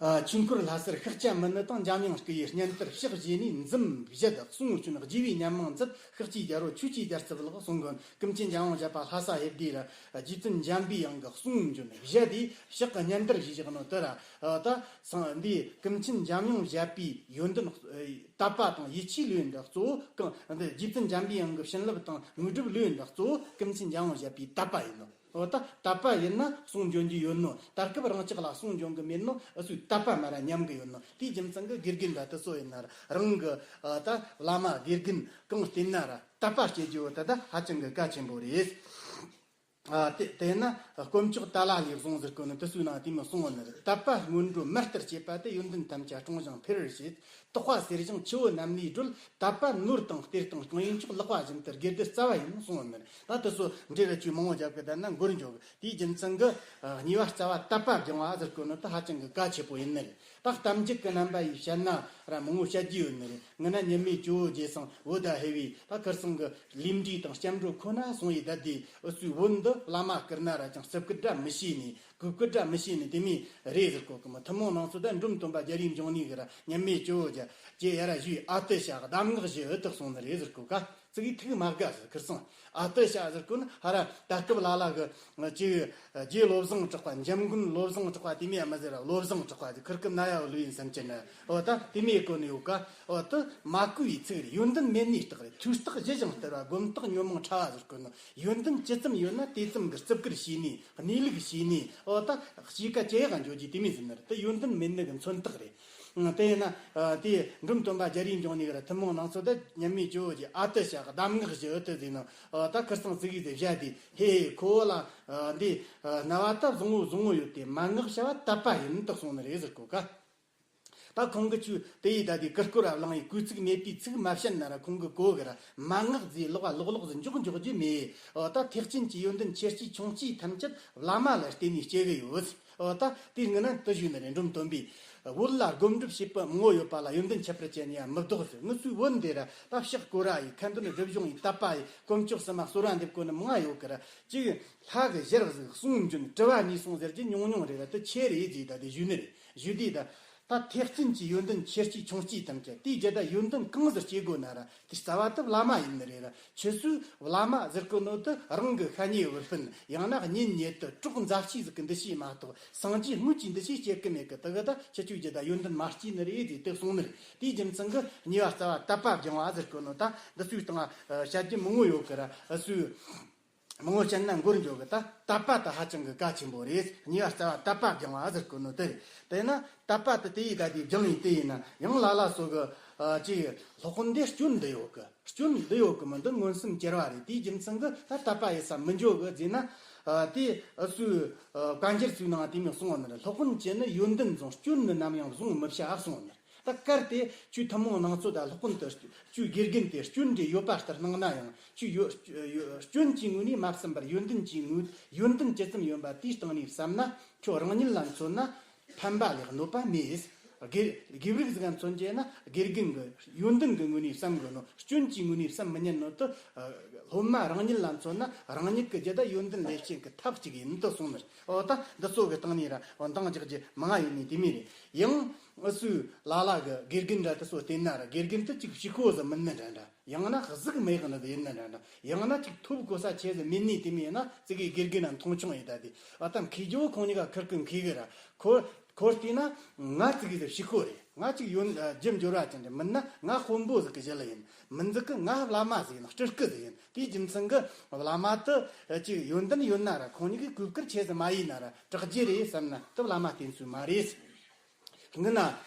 ཨ་ཆོས་འཁོར་ལྷ་སར་ཤཱཀྱ་མུ་ནི་དང་འཇམ་དབྱངས་སྐུ་ཡི་སྙན་དར་ཕྱག་བཞེས་ནས་འཛུམ་བཞད་གསུང་བྱོན། རྗེ་བོའི་ཉམས་མང་མཛད། ཤཱཀྱའི་རྒྱལ་པོ་ཆོས་ཀྱི་རྒྱལ་ཚབ་ལགས། གསུང་མགོན་ཀུན་མཁྱེན་འཇམ་དབྱངས་བཞད་པ་ལྷ་ས་ཧེབ་དེ་ར། རྗེ་བཙུན་འཇམ་པའི་དབྱངས་ཀྱི་གསུང་འབྱོན་བཞད་དེ་ཕྱག་གི་སྙན་དར་ཞུས་བཞག་ནོ་དེ་ར། ཨ་ད་སང་འདི་ཀུན་མཁྱེན་འཇམ་དབྱངས་བཞད་པའི་ཡོན་ཏན། ཨ་དད་པ་དང་ཡིད་ཆེས་ལོས་འདི་གཙོ་བོ་གང་འདི། རྗེ་བཙུན་འཇམ་པའི་དབྱངས་ཀྱི་བྱིན་རླབས་དང་དངོས་གྲུབ་ལོས་འདི་གཙོ་བོ་ཀུན་མཁྱེན་འཇམ་དབྱངས་བཞད་པའི་དད་པ་ཡིན་ནོ། འོ་ད་དད་པ་ཡིན་ན་གསུང་འབྱོན་རྒྱུ་ཡོད་ནོ། ད་སྐབས་རང་ཅག་ལ་གསུང་འབྱོན་གི་མེད་ནོ། ཨུ་ཚོའི་དད་པ་མ་ར་ཉམས་གི་ཡོད་ནོ། དེའི་རྒྱུ་མཚན་གི་དགེ་རྒན་ད་དུ་སོ་ཡིན་ན་ར། རང་གི་ཨ་ད་བླ་མ་དགེ་རྒན་གང་བསྟེན་ན་ར་དད་པ་སྐྱེ་རྒྱུ་ད་ད་ཧ་ཅང་གི་གལ་ཆེན་པོ་རེད། ཨ་དེ་དེས་ན་དཀོན་མཆོག་ཏཱ་ལ་ལའི་གསུང་ཟེར་གོ་ནི་དུ་སུའི་ནང་དེ་མོ་གསུང་བ་ནི་རེད། དད་པ་སྔོན་འགྲོ་མར་ལྟར་བྱེད་པ་དེ། ཡོན་ཏན་ཐམས་ཅད་སྲུང་ཞིང་འཕེལ་བར་བྱེད། དོགས་པ་སེལ་ཞིང་ཆུ་བོ་རྣམས་ལས་སྒྲོལ། དད་པ་ནོར་དང་གཏེར་དང་སྤྱོད་མཆོག། ལག་པ་བཞིན་དུ་དགེ་སྡུད་རྩ་བ་ཡིན། གསུང་བ་ནི་རེད། ད་དུ་སོ་འདྲེ་ར་ཆུ་མང་བོ་རྒྱབ་གི་ད་ན་མགོར་འཇོག་གི། དེའི་རྒྱུ་མཚན་གི་ཨ་གཉིས་པ་རྩ་བ་དད་པ་སྦྱང་བ་ཟེར་གོ་ནི་དུ་ཧ་ཅང་གི་གལ་ཆེ་པོ་ཡིན་ནི་རེད། ད་གཏམ་རྒྱུད་ཀྱི་རྣམ་པ་ཡིས་བཤད་ན་ར་མང་བོ་བཤད་རྒྱུ་ཡོད་ནི་རེད། ངི་ན་ཉི་མའི་ཇོ་བོ་རྗེ་སང་བོད་ད་ཧེ་བའི་ད་ཁར་སང་གི་ལས་འབྲས་དང་སྐྱབས་འགྲོ་ཁོ་ན་སོང་ཡི། ད་དེ་ཨུ་ཚོའི་བོད་འདི་བླ་མ་བསྐུར་ན་ར་ཅང་རྩིབ་སྐུར་འདྲ་མི་ཤེས་ནི། གུས་བཀུར་འདྲ་མི་ཤེས་ནི་དེ་མོ་རེད་ཟེར་གོ་གི་མོ། ཐུན་མོང་ནང་ཚོ་ད་འབྲོམ་སྟོན་པ་རྒྱལ་བའི་འབྱུང་གནས་གི་ར་ཉི་མའི་ཇོ་བོ་རྗེ་ཡ་ར་ཞུས། ཨ་ཏི་ཤ་གདམས་ངག་ཞུ་ཨུ་ཏི་གསུང་ནི་རེད་ཟེར་གོ་ཀ། ཙི་གི་ཐུག་མ་དགའ་ཟེར། ཁིར་སང་ཨ་ཏི་ཤ་ཟེར་གོ་ནི་ཧ་ར་ད་སྐབས་ལ་ལ་གི་ཅིག་རྗེ་བློ་བཟང་གྲགས་པ། འཇམ་མགོན་བློ་བཟང་གྲགས་པ་དེ་མོ་ཡ་མ་ཟེར་ར། བློ་བཟང་གྲགས་པ་དེ་ཁིར་ཀི་ན་ཡ་བླུ་ཡིན་བསམ་གྱི་ན། འོ་ད་དེ་མོ་གོ་ནི་ཡོད་ཀ། འོ་ད་མ་གུས་པའི་ཚིག་རེད། ཡོན་ཏན་མེད་ནི་རྟགས་རེད། ཐོས་རྟགས་ཞི་ཞིང་དུལ་བ། སྒོམ་རྟགས་ཉོན་མོངས་ཕྲ་བ་ཟེར་གོ་ནི། ཡོན་ཏན་ཇི་ཙམ་ཡོད་ན་དེ་ཙམ་གྱི་རྩིབ་སྐུར་ཤེས་ནི། གནས་ལུགས་ཤེས་ནི། འོ་ད་གཤིས་ཀ་ཇེ་ཡག་འགྱོ་རྒྱུ་དེ་མོ་ཟེར་ནི་རེད། དེ་ཡོན་ཏན་མེད་ནི་གི་མཚོན་རྟགས་རེད། དེ་ཡིན་ན་དེ་འབྲོམ་སྟོན་པ་རྒྱལ་བའི་འབྱུང་གནས་གི་ར་ཐུན་མོང་ནང་ཚོ་དེ་ཉི་མའི་ཇོ་བོ་རྗེ་ཨ་ཏི་ཤ་གདམས་ངག་ཞུ་ཨུ་ཏི་ཟེར་ནི། འོ་ད་ཁིར་སང་ཙི་གི་དེ་བཞག་དེ་ཧེ་ཧེ་ཁོ་བོ་ལ་འདི་རྣ་བ་ད་བཟང་བོ་བཟང་བོ་ཡོད་དེ། མན་ངག་བྱ་བ་དད་པ་ཡིན་དུ་གསུང་ནི་རེད་ཟེར་གོ་ཀ། ད་ཁོང་གི་ཆོས་དེ་ཡི་ད་དེ་ཀིར་ཀོར་ར་བླངས་ཡི། གུས་ཚིག་མེད་པའི་ཚིག་མ་བཤད་ན་ར་ཁོང་གི་གོ་གི་ར་མན་ངག་ཟེ་ལོག་ལོག་ལོག་ཟེ་འཇོག་འཇོག་རྒྱུ་མེད། འོ་ད་ཐེག་ཆེན་གྱི་ཡོན་ཏན་ཆེ་ཆེ་ཆུང་ཆེ་ཐམས་ཅད་བླ་མ་ལ་བརྟེན་ནས་སྐྱེ་གི་ཡོད། འོ་ད་དེ་ངི་ན་དུ་ཞུས་ནི་རེད། འབྲོམ་སྟོན་པས་བོད་ལ་སྒོམ་སྒྲུབ་བྱེད་པ་མང་བོ་ཡོད་པ་ལ་ཡོན་ཏན་ཁྱད་པར་ཅན་ཡང་མི་ལྡོག་ཟེར། ངི་ཚོའི་བོད་འདི་ར་ད་ཕྱག་སྐོར་ར་ཡི། ཁ་འདོན་སྒྲུབ་སྦྱོང་ཡི། དད་པ་ཡི། དཀོན་མཆོག་གསུམ་མ་གསོལ་བ་འདེབས་གོ་ནི་མང་ཡོད་གི་ར། གཅིག་ལྷ་གི་ཞལ་གཟིགས་གསུང་འབྱོན་དྲི་བ་གཉིས་གསུང་ཟེར་གྱི་ཉུང་ཉུང་རེད་ར། དུ་ཆེ་རེད་ཟེ་ད་དེ་ཞུས་ནི་རེད། ཞུས་དུས་ད། ད་ཐེག་ཆེན་གྱི་ཡོན་ཏན་ཆེ་ཆེ་ཆུང་ཆེ་ཐམས་ཅད་དེའི་རྒྱུད་ད་ཡོན་ཏན་གང་ཟེར་སྐྱེ་དགོས་ན་ར་དེ་རྩ་བ་དུ་བླ་མ་ཡིན་ནི་རེད་ར། ཁྱེད་ཚོས་བླ་མ་ཟེར་གོ་ནོ་དུ་རང་གི་ཤ་ཉེ་བུ་སྤུན། ཡང་ན་གཉེན་ཉེ་དུ་གྲོགས་མཛའ་བཤེས་ཟིག་གི་འདུ་ཤེས་མ་གཏོགས་སངས་རྒྱས་དངོས་ཀྱི་འདུ་ཤེས་སྐྱེ་གི་མེད་གི། དུ་གི་ད་ཁྱེད་ཚོའི་རྒྱུད་ད་ཡོན་ཏན་མ་སྐྱེས་ནི་རེད་ཟེ་དེ་གསུང་ནི་རེད། དེའི་རྒྱུ་མཚན་གི་གཉིས་པ་རྩ་བ་དད་པ་སྦྱང་བ་ཟེར་གོ་ནོ་ད་འདི་ཚོའི་སྟེང་བཤད་རྒྱུ་མང་བོ་ཡོད་གི་ར། ཨ་སུས། མང་བོ་བཤད་ན་མགོར་འཇོག་གི། ད་དད་པ་དེ་ཧ་ཅང་གི་གལ་ཆེན་པོ་རེད། གཉིས་པ་རྩ་བ་དད་པ་སྦྱང་བ་ཟེར་གོ་ནོ་དེ་རེད། དེས་ན་དད་པ་དེ་དེ་ཡི་ད་དེ་སྦྱང་ཡི་དེ་ཡིན་ན་ཡང་ལ་ལ་སོ་གི་ཨ་ཅིག་སློབ་དཔོན་འདི་སྐྱོན་འདི་ཡོད་གི། སྐྱོན་འདི་ཡོད་གི་མི་འདི་མངོན་སུམ་གྱེར་བ་རེད། དེའི་རྒྱུ་མཚན་གི་ད་དད་པ་ཡི་ས་མི་འཇོག་གི་ཟེར་ན། ཨ་དེ་ཨ་སུའི་ཨ་བཀའ་འགྱུར་ཚོའི་ནང་དེ་མོ་གསུངས་བ་ནི་རེད། སློབ་དཔོན་གྱི་ནི་ཡོན་ཏན་བཟང་། སྐྱོན་ནི་ནམ་ཡང་བཟུང་མི་བྱ་གསུངས་བ་ནི་རེད། ད་གལ་ཏེ་ཁྱོད་ཐུན་མོང་ནང་ཚོ་དང་སློབ་དཔོན་དེ་ཁྱོད་དགེ་རྒན་དེ་སྐྱོན་འདྲེ་ཡོད་པ་ལྟར་སྣང་ན་ཡང་ཁྱོད་ཡོད་ཡོད་སྐྱོན་གྱི་ངོས་ནས་མ་བསམ་པར་ཡོན་ཏན་གྱི་ངོས། ཡོན་ཏན་ཇི་ཙམ་ཡོད་པ་དེའི་སྟེང་ནས་བསམ་ན་ཁྱོད་རང་ཉིད་ལ་མཚོན་ན་ཕན་པ་ལས་གནོད་པ་མེད། དགེ་དགེ་ཕྲུག་ཟིག་ག་མཚོན་རྒྱུ་ན། དགེ་རྒན་གྱི་ཡོན་ཏན་གྱི་ངོས་ནས་བསམ་དགོས་ནོ། སྐྱོན་གྱི་ངོས་ནས་བསམ་མི་ཉན་ནོ་དེ། སློབ་མ་རང་ཉིད་ལ་མཚོན་ན། རང་ཉིད་ཀྱི་རྒྱུད་ད་ཡོན་ཏན་ལས་སྐྱེས་ཀྱི་ཐབས་གཅིག་ཡིན་དུ་གསུངས་ནི། འོ་ད་འདི་ཚོ་གི་སྟེང་ནས་ར་འོ་འདང་རྒྱག་རྒྱུ་མང་ཡོད་ནི་དེ་མོ་རེད། ཡང་ཨུ་སུའི་ལ་ལ་གི་དགེ་རྒན་འདྲ་དེ་ཚོ་བལྟས་ན་ར། དགེ་རྒན་དེ་གཅིག་ཕྱུག་པོ་ཟིག་མིན་ནི་འདྲ་འདྲ། ཡང་ན་གཟུགས་མེད་གི་ནི་ཡིན་ན་འདྲ་འདྲ། ཡང་ན་ཅིག་ཐོབ་གོ་ས་ཆེ་ཟིག་མེད་ནི་དེ་མོ་ཡིན་ན། ཙི་གེ་དགེ་རྒན་ན་མཐོང་ཆུང་ཡིན་ད་དེ། ཨ་ད་མཁས་རྒྱུ་ཁོང་གཉིས་ཀ་ཁིར་ཀི་མཁས་གི་ར། ཁོ་ཁོ་བལྟས་ན་ང་ཙི་གེ་ཟིག་ཕྱུག་པོ་རེད། ང་ཅིག་ཡོན་རྒྱུ་འབྱོར་བ་ཅན་རེད། མིན་ན་ང་དཔོན་པོ་ཟིག་གི་ཞལ་ཡིན། མིན་ཟིག་གི་ང་བླ་མ་ཟིག་ཡིན། སྤྲུལ་སྐུ་ཟིག་ཡིན། དེའི་རྒྱུ་མཚན་གི་བླ་མ་དེ་ཅིག་ཡོན་ཏན་ཡོད་ན་ར། ཁོང་གཉིས་ཀྱི་གོས་དཀར་ཆེ་ཟིག་མ་ཡིན་ན་ར། དྲག་རྒྱུ་རེད་བསམ་ན་དེ་བླ་མ་བསྟེན་ཚུལ་མ་རེད། སྔོན་ན་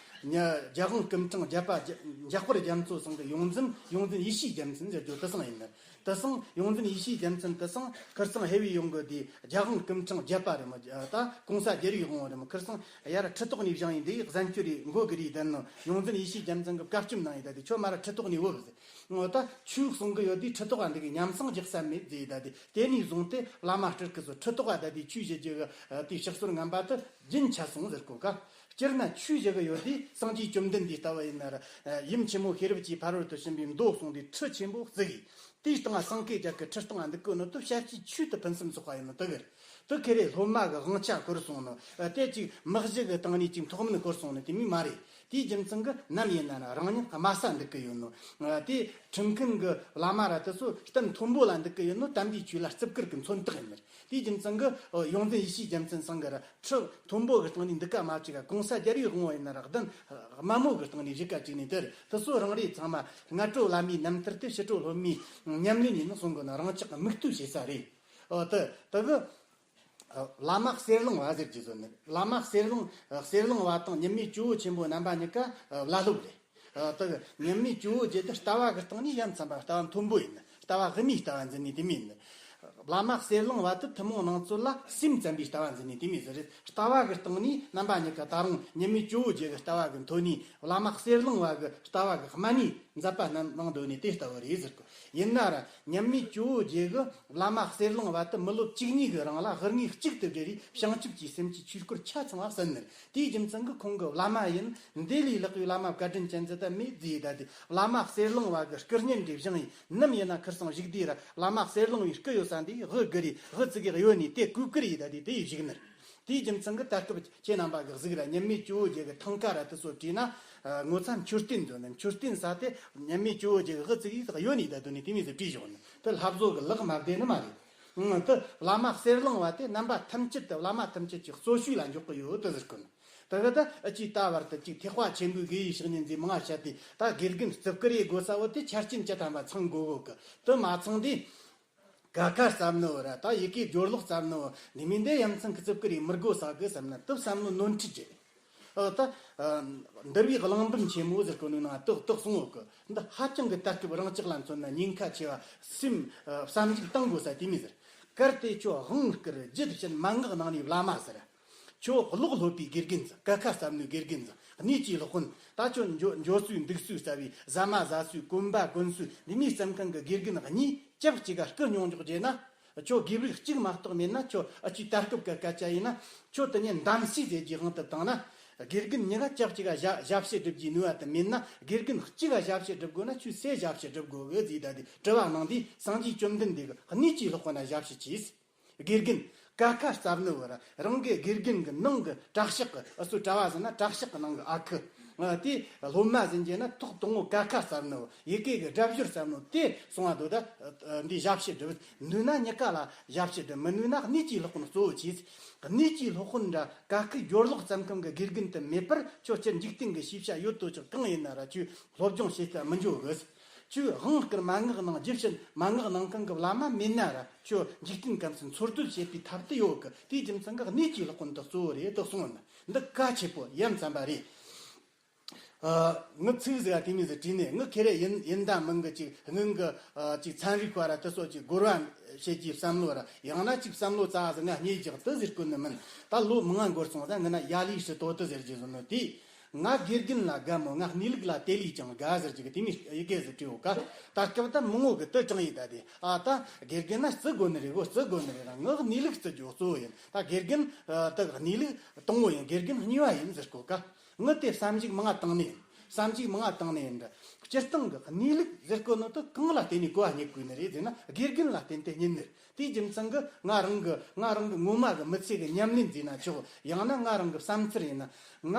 ཉ་རྒྱལ་དབང་སྐུ་ཕྲེང་བརྒྱད་པ་རྒྱ་འཇམ་དཔལ་རྒྱ་མཚོ་ཚང་གི་ཡོངས་འཛིན། ཡོངས་འཛིན་ཡེ་ཤེས་རྒྱལ་མཚན་ཟེར་རྒྱུ་དེ་སང་ཡིན་ནི། དེ་སང་ཡོངས་འཛིན་ཡེ་ཤེས་རྒྱལ་མཚན་དེ་སང་ཁིར་སང་ཧེ་བི་ཡོང་གི་དེ། རྒྱལ་དབང་སྐུ་ཕྲེང་བརྒྱད་པ་རེད་མོ། ད་གོང་ས་རྒྱལ་བའི་དབང་བོ་རེད་མོ། ཁིར་སང་ཡར་ཁྲི་ཐོག་ནས་བཞེངས་ཡིན། དེ་གཟན་ཁྱོད་རེ་མགོ་གི་རེ་བསྡད་ནོ། ཡོངས་འཛིན་ཡེ་ཤེས་རྒྱལ་མཚན་གི་བཀའ་ཆོམ་གནང་ཡིན། ད་དེ་ཁྱོད་མ་ར་ཁྲི་ཐོག་ནས་བུད་ཟེར། འོ་ད་ཆོས་གསུང་གི་ཡོད་དུས་ཁྲི་ཐོག་ག་འདི་གི་ཉམས་སང་རྒྱག་ས་མེད་ཟེར། ད་དེ་དེ་ནས་བཟུང་སྟེ་བླ་མ་སྤྲུལ་སྐུ་ཚོ་ཁྲི་ཐོག་ག་ད་དེ་ཆོས་བྱེད་རྒྱུ་གི་དེ་ཕྱག་སྲོལ་ངན་པ་དེ་རྒྱུན་ཆད་སོང་ཟེར་གོ་ག་སྤྱིར་ན་ཆོས་བྱེད་གི་ཡོད་དུས་སངས་རྒྱས་བཅོམ་ལྡན་འདས་ལྟ་བུ་ཡིན་ན་ར། ཡུམ་ཆེན་མོ་ཤེས་རབ་ཀྱི་ཕ་རོལ་ཏུ་ཕྱིན་པའི་མདོ་གསུངས་དུས་ཁྲི་ཆེན་པོ་བརྩི་གི། དེའི་སྟེང་སེང་གེ་རྒྱལ་གྱི་ཁྲི་སྟེང་འདུག་གི་ནོ་དེ་བྱ་བྱེད་ཆོས་དེ་ཕུན་སུམ་ཚོགས་པ་ཡིན་ནོ་དེ་གི། དེ་ཁེ་རེ་སློབ་མ་གི་དབང་ཆ་བསྐུར་སོང་ནོ། དེ་ཅིག་དམག་ཞི་གི་སྟེང་ནས་ཅིག་མཐོ་དམན་བསྐུར་སོང་ནོ་དེ་མོ་མ་རེད། དེའི་རྒྱུ་མཚན་གི་ནམ་ཡིན་ན་ན་རང་ཉིད་དམའ་ས་འདུག་གི་ཡོད་ནོ། དེ་ཁྲིམས་མཁན་གི་བླ་མ་ར་དེ་ཚོ་གཏན་མཐོན་པོ་ལ་འདུག་གི་ཡོད་ནོ། དམ་པའི་ཆོས་ལ་བརྩི་བཀུར་གི་མཚོན་རྟགས་ཡིན་ནི། དེའི་རྒྱུ་མཚན་གི་ཡོངས་འཛིན་ཡེ་ཤེས་རྒྱལ་མཚན་ཚང་གི་ར་ཁྲི་མཐོན་པོ་གི་སྟེང་ནས་འདུག་ག་མ་བཅུག་ག་གོང་ས་རྒྱལ་བའི་དབང་བོ་ཡིན་ན་ར། གདན་དམའ་མོ་གི་སྟེང་ནས་བཞུགས་ཀ་བཅུག་ནས། དེར་དེ་ཚོ་རང་རེ་ཚང་མ་སྔ་དྲོ་བླ་མའི་རྣམ་ཐར་དེ་ཕྱི་དྲོ་སློབ་མའི་ཉམས་ལེན་ཡིན་ནོ་གསུང་གི་ན་རང་ཅག་གི་མིག་ལྟོས་བྱེད་ས་རེད། ཨོ་དེ་དེ་གི་བླ་མ་གསེར་གླིང་བ་ཟེར་གྱི་བཟོ་ནི། བླ་མ་གསེར་གླིང་། གསེར་གླིང་བ་དང་མཉམ་མེད་ཇོ་བོ་ཆེན་པོ་རྣམ་པ་གཉིས་ཀ་བླ་སློབ་རེད། ཨ་དེ་གི་མཉམ་མེད་ཇོ་བོ་རྗེ་དེ་ལྟ་བ་གི་སྟེང་ནས་ཡ་མཚན་པ་ལྟ་བ་མཐོན་པོ་ཡིན། ལྟ་བ་དབུ་མའི་ལྟ་བ་འཛིན་ནི་དེ་མིན། བླ་མ་གསེར་གླིང་བ་དེ་ཐུན་མོང་ནང་ཚོད་ལ་སེམས་ཙམ་པའི་ལྟ་བ་འཛིན་ནི་དེ་མིན་ཟེར་རེད། ལྟ་བ་གི་སྟེང་ནས་རྣམ་པ་གཉིས་ཀ་ད་རུང་མཉམ་མེད་ཇོ་བོ་རྗེ་གི་ལྟ་བ་གི་མཐོ་ནས་བླ་མ་གསེར་གླིང་བ་གི་ལྟ་བ་གི་དམའ་ནས་མཛད་པ་རྣམས་གནང་འདོད་ནི་དེ་ལྟ་བུ་རེད་ཟེར་གོ། ཡིན་ན་ར་མཉམ་མེད་ཇོ་བོ་རྗེ་གི་བླ་མ་གསེར་གླིང་བ་དེ་མི་ལོ་བཅུ་གཉིས་གི་རིང་ལ་དབུ་བརྙེས་གཅིག་ཏུ་སྦྲེལ་རེ་བྱང་ཆུབ་ཀྱི་སེམས་ཀྱི་ཆོས་སྐོར་ཆ་ཚང་བ་གསན་ནི། དེའི་རྒྱུ་མཚན་གྱིས་ཁོང་གི་བླ་མ་ཡིན། འདི་ལས་ལྷག་པའི་བླ་མ་བཀའ་དྲིན་ཅན་ཟིག་ད་མེད་ཟེར། ད་དེ་བླ་མ་གསེར་གླིང་བ་གི་སྐུ་བརྙན་འདི་བཞེངས་ཡིན། ནམ་ཡིན་ན་ཁིར་སང་བཞུགས་དུས་ར་བླ་མ་གསེར་གླིང་བའི་སྐུ་ཡོད་ས་འདི་དབུ་དགུ་རེ་དབུ་ཙི་གེ་གཡོ་ནས་དེ་གོས་དཀར་ཡིས་ད་དེ་དེ་ཡིས་བཞུགས་ནི། དེའི་རྒྱུ་མཚན་གྱིས་ད་སྐབས་ཁྱེད་རྣམ་པ་གི་གཟིགས་ར་མཉམ་མེད་ཇོ་བོ་རྗེ་གི་ཐང་ཀ་ར་དེ་ཚོ་བྲིས་ན། ངོ་ཚ་མཆོད་རྟེན་འདོན་ནས་མཆོད་རྟེན་ས་དེ་མཉམ་མེད་ཇོ་བོ་རྗེ་གི་དབུ་ཙི་གེ་གཡོ་ནས་ད་དོན་ནི་དེ་མོ་ཟིག་བྲིས་བཞག་ནི་དེ་ལྷ་བཟོ་གི་ལག་མ་བདེ་ནི་མ་རེད། ཨང་དེ་བླ་མ་གསེར་གླིང་བ་དེ་རྣམ་པ་ཐམས་ཅད་དུ་བླ་མ་ཐམས་ཅད་ཀྱི་གཙོ་ཤུལ་ལ་འཇོག་གི་ཡོད་དེ་ཟེར་གོ་ནི། དེ་གི་ད་ཨ་ཅིག་ད་བར་དུ་ཅིག་ཐེག་པ་ཆེན་པོའི་དགེ་བའི་བཤེས་གཉེན་ཟིག་མང་ང་བཤད་དེ། ད་དགེ་རྒན་བརྩི་བཀུར་ཡེ་དགོས་ས་བོ་དེ་ཆ་རྐྱེན་ཅི་ཐམ་པ་ཚང་དགོས་གོ་གི། དེ་མ་ཚང་དུས། ཀ་ཁ་བསམ་ནོ་ར། ད་ཡི་གེ་སྦྱོར་ཀློག་བསམ་ནོ་འདི་མིན་འདི་ཡ་མཚན་གི་བརྩི་བཀུར་ཡེ་མི་དགོས་ས་གི་བསམ་ན། དེ་བསམ་བློ་ནོར་འཁྲུལ་གྱི། ཨ་ད་འདུལ་བའི་གླེང་འབུམ་ཆེན་མོ་ཟེར་གོ་ནོ་ནང་དེ་དེ་གསུང་ཡོད་གི། འདི་ཧ་ཅང་གི་ད་སྐབས་རང་ཅག་ལ་མཚོན་ན་ཉེན་ཁ་ཆེ་བ། སེམས་བསམ་གཞིག་གཏང་དགོས་ས་དེ་མོ་ཟེར། གལ་ཏེ་ཁྱོད་དབང་བསྐུར་རྒྱུད་བཤད་མན་ངག་གནང་ནས་བླ་མ་ཟེར། ཁྱོད་ཀློག་སློབ་པའི་དགེ་རྒན་ཟིག། ཀ་ཁ་བསམ་ནོའི་དགེ་རྒན་ཟིག། གནས་ཀྱི་སློབ་དཔོན། ད་ཁྱོད་འགྱོ་འགྱོ་སྲོལ་འདུག་སྲོལ་རྩ་བའི་ཟ་མ་ཟ་སྲོལ་གོན་པ་གོན་སྲོལ་འདི་མོའི་བསམ་མཁན་གི་དགེ་རྒན་གཉིས་ཆབས་གཅིག་ག་སྐུ་སྙུང་འཇོག་བྱས་ན། ཁྱོད་དགེ་ཕྲུག་གཅིག་མ་གཏོགས་མེད་ན་ཁྱོད་ཨ་ཅིག་ད་སྐབས་གི་སྐད་ཆ་ཡིན་ན། ཁྱོད་དེ་ནས་འདམ་སྲི་ཟེར་གྱི་དབང་དུ་བཏང་ན། དགེ་རྒན་གཉིས་ཀ་ཆབས་གཅིག་ག་ཞབས་ཞབས་ཕྱི་སྒྲུབ་རྒྱུའི་ནུས་པ་དེ་མེད་ན། དགེ་རྒན་གཅིག་ག་ཞབས་ཕྱི་སྒྲུབ་དགོས་ན་ཁྱོད་སུའི་ཞབས་ཕྱི་སྒྲུབ་དགོས་གི་ཟེར། ད་དེ་དྲི་བ་གནང་དུས་སངས་རྒྱས་བཅོམ་ལྡན་འདས་ཀྱིས་གནས་ཀྱི་སློབ་དཔོན་ན་ཞབས་ཕྱི་གྱིས། དགེ་རྒན། ཀ་ཁ་བསམ་ནོ་བར་རང་གི་དགེ་རྒན་གྱི་ནང་གི་གྲྭ་ཤག་གི། ཨ་སོ་གྲྭ་བ་ཟེར་ན་གྲྭ་ཤག་གི་ནང་གི་ཨ་ཁུ། ཨ་དེ་སློབ་མ་ཟེར་རྒྱུ་ན་ཐོག་དང་པོ་ཀ་ཁ་བསམ་ནོ། ཡི་གེ་གི་སྒྲ་སྦྱོར་བསམ་ནོ་དེ་སོང་བ་དོ། ད་འདི་ཞབས་ཕྱི་སྒྲུབ་ནུས་ན་གཉིས་ཀ་ལ་ཞབས་ཕྱི་སྒྲུབ། མི་ནུས་ན་གནས་ཀྱི་སློབ་དཔོན་གཙོ་བོ་གྱིས། གནས་ཀྱི་སློབ་དཔོན་འདྲ་ཀ་ཁའི་སྦྱོར་ཀློག་བསམ་མཁན་གྱི་དགེ་རྒན་དེ་མེད་པར་ཁྱོད་སྤྱིར་འཇིག་རྟེན་གྱི་ཤེས་བྱ་ཡོད་དོ་ཅོག་གང་ཡིན་ན་ར་ཁྱོད་སློབ་སྦྱོང་བྱེད་ས་མི་འཇོག་གི། ཁྱོད་དབང་བསྐུར་མན་ངག་གནང་། རྒྱུད་བཤད་མན་ངག་གནང་མཁན་གྱི་བླ་མ་མེད་ན་ར་ཁྱོད་འཇིག་རྟེན་ཁམས་སུ་འཚོ་སྡོད་བྱེད་པའི་ཐབས་དེ་ཡོད་གི། དེའི་རྒྱུ་མཚན་གྱིས་གནས་ཀྱི་སློབ་དཔོན་དེ་གཙོ་བོ་རེད་དེ་གསུངས་ནི། འདི་གལ་ཆེ་པོ་ཡ་མཚན་པ་རེད། ཨ་ངི་ཚིག་ཟིག་ག་དེ་མོ་ཟིག་བྲིས་ནས། ངི་ཁེ་རེ་ཡིན་ཡིན་ད་མིན་གི་ཅིག་སྔོན་གི་ཨ་ཅིག་ཚན་རིག་པ་ར་དེ་ཚོ་ཅིག་རྒོལ་བ་བྱེད་ཀྱི་བསམ་བློ་ར། ཡང་ན་ཅིག་བསམ་བློ་རྩ་བ་ཟིག་ང་རྙེད་ཀྱི་དེ་ཟེར་གོ་ནི་མིན། ད་ལོ་མང་ང་འགོར་སོང་ཙང་ངི་ན་ཡ་ལི་ཧྲི་ཏོ་དེ་ཟེར་གྱི་ཟེར་ནོ་དེ། ང་དགེ་རྒན་ལ་དགའ་མོད། ང་གནས་ལུགས་ལ་དེ་ལས་ཀྱང་དགའ་ཟེར་གྱི་གི་དེ་མོ་ཡི་གེ་ཟིག་བྲིས་ཡོད་ཀ། ད་སྐབས་ད་མི་ངོ་གི་དེ་དྲངས་ཡི་ད་དེ། ཨ་ད་དགེ་རྒན་ན་བརྩི་དགོས་ནི་རེད། འོ་བརྩི་དགོས་ནི་རེད་ར། ངའི་གནས་ལུགས་བརྩི་རྒྱུ་གཙོ་བོ་ཡིན། ད་དགེ་རྒན་ཨ་ད་གནས་ལུགས་དང་པོ་ཡིན། དགེ་རྒན་གཉིས་པ་ཡིན་ཟེར་གོ་ཀ། ངི་དེ་བསམ་གཞིག་མང་བཏང་ནས་ཡིན། བསམ་གཞིག་མང་བཏང་ནས་ཡིན་འདྲ། སྤྱིར་བཏང་གི་གནས་ལུགས་ཟེར་གོ་ནོ་དེ་གང་ལ་བརྟེན་ནས་གོ་བ་རྙེད་དགོས་ནི་རེད་ཟེར་ན། དགེ་རྒན་ལ་བརྟེན་ཏེ་རྙེད་ནི་རེད། དེའི་རྒྱུ་མཚན་གྱིས་ང་རང་གི་ང་རང་གི་ངོ་མ་གི་མི་ཚེ་གི་ཉམས་ལེན་ཟེར་ན་ཆོག། ཡང་ན་ང་རང་གི་བསམ་ཚུལ་ཡིན་ན། ང་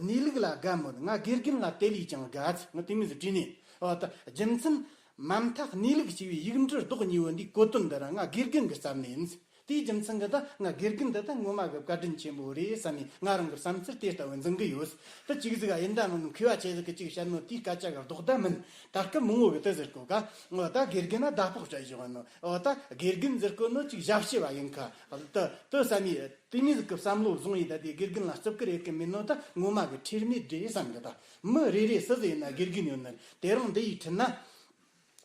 གནས་ལུགས་ལ་དགའ་མོད། ང་དགེ་རྒན་ལ་དེ་ལས་ཀྱང་དགའ་ཟེར། ང་དེ་མོ་ཟིག་བྲིས་ནས། འོ་ད་རྒྱུ་མཚན། མ་མཐའ་གནས་ལུགས་ཞེས་པའི་ཡིག་འབྲུ་རྡོག་གཉིས་པོ་འདིའི་གོ་དོན་འདི་ར་ང་དགེ་རྒན་གྱི་བསམ་ནས་ཡིན། དེའི་རྒྱུ་མཚན་གྱིས་ད་ང་དགེ་རྒན་འདི་ད་ངོ་མ་གི་བཀའ་དྲིན་ཆེན་པོ་རེད་བསམ་ནས་ང་རང་གི་བསམ་ཚུལ་དེ་ལྟ་བུ་འཛིན་གི་ཡོད། ད་ཅིག་ཟིག་ཨ་ཡིན་ད་མིན་མཁས་པ་ཆེ་ཟིག་གིས་ཅིག་བཤད་ནོ་དེའི་སྐད་ཆ་གི་ལྡོག་ཟླ་མིན། ད་སྐབས་མི་ངོ་གི་དེ་ཟེར་གོ་ཀ། འོ་ད་དགེ་རྒན་ན་ཟླ་ཕོགས་སྤྲད་བཞག་ནོ། འོ་ད་དགེ་རྒན་ཟེར་གོ་ནོ་ཅིག་ཞབས་ཕྱི་བ་ཡིན་ཁ། ད་ད་བསམ་ནས་དེ་མོ་ཟིག་གི་བསམ་བློ་བཟུང་ཡི་ད་དེ་དགེ་རྒན་ལ་རྩི་བཀུར་ཡེད་གི་མེད་ནོ་ད་ངོ་མ་གི་ཁྲེལ་མེད་རེད་བསམ་གི། ད་མི་རེ་རེ་སུ་ཟིག་ཡིན་ན་དགེ་རྒན་ཡོད་ནི་རེད། དེ་རིང་འདི་ཡི་ཁྲིད་ན།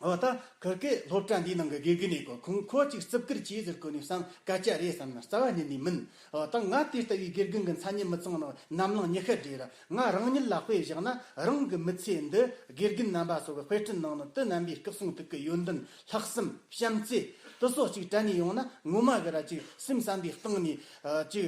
འོ་ད་ཁིར་ཀའི་སློབ་གྲྭ་འདིའི་ནང་གི་དགེ་རྒན་ཡིན་གོ། ཁོང་ཁོ་ཅིག་རྩི་བཀུར་གྱིས་ཟེར་གོ་ནས་བསམ་སྐད་ཆ་རེད་བསམ་ན་རྩ་བ་ཉིད་ནས་མིན། འོ་ད་ང་དེ་ལྟ་བུའི་དགེ་རྒན་གྱི་མཚན་སྙན་མི་ཚང་ནོ་ནམ་ལངས་ཉི་ཤར་རེད་ར། ང་རང་ཉིད་ལ་དཔེ་བཞག་ན་རང་གི་མི་ཚེ་འདི་དགེ་རྒན་རྣམ་པ་སོགས་ཀྱི་དཔེ་སྐྲུན་གནང་ནོ་དེ་རྣམ་པའི་སྐུ་གསུང་ཐུགས་ཀྱི་ཡོན་ཏན་ལྷག་བསམ་བྱམས་བརྩེ་དེ་སོགས་ཅིག་དྲན་ནས་ཡོང་ན་ངོ་མ་གི་ར་ཅིག་སེམས་བསམ་པའི་གཏིང་ནས་ཨ་ཅིག་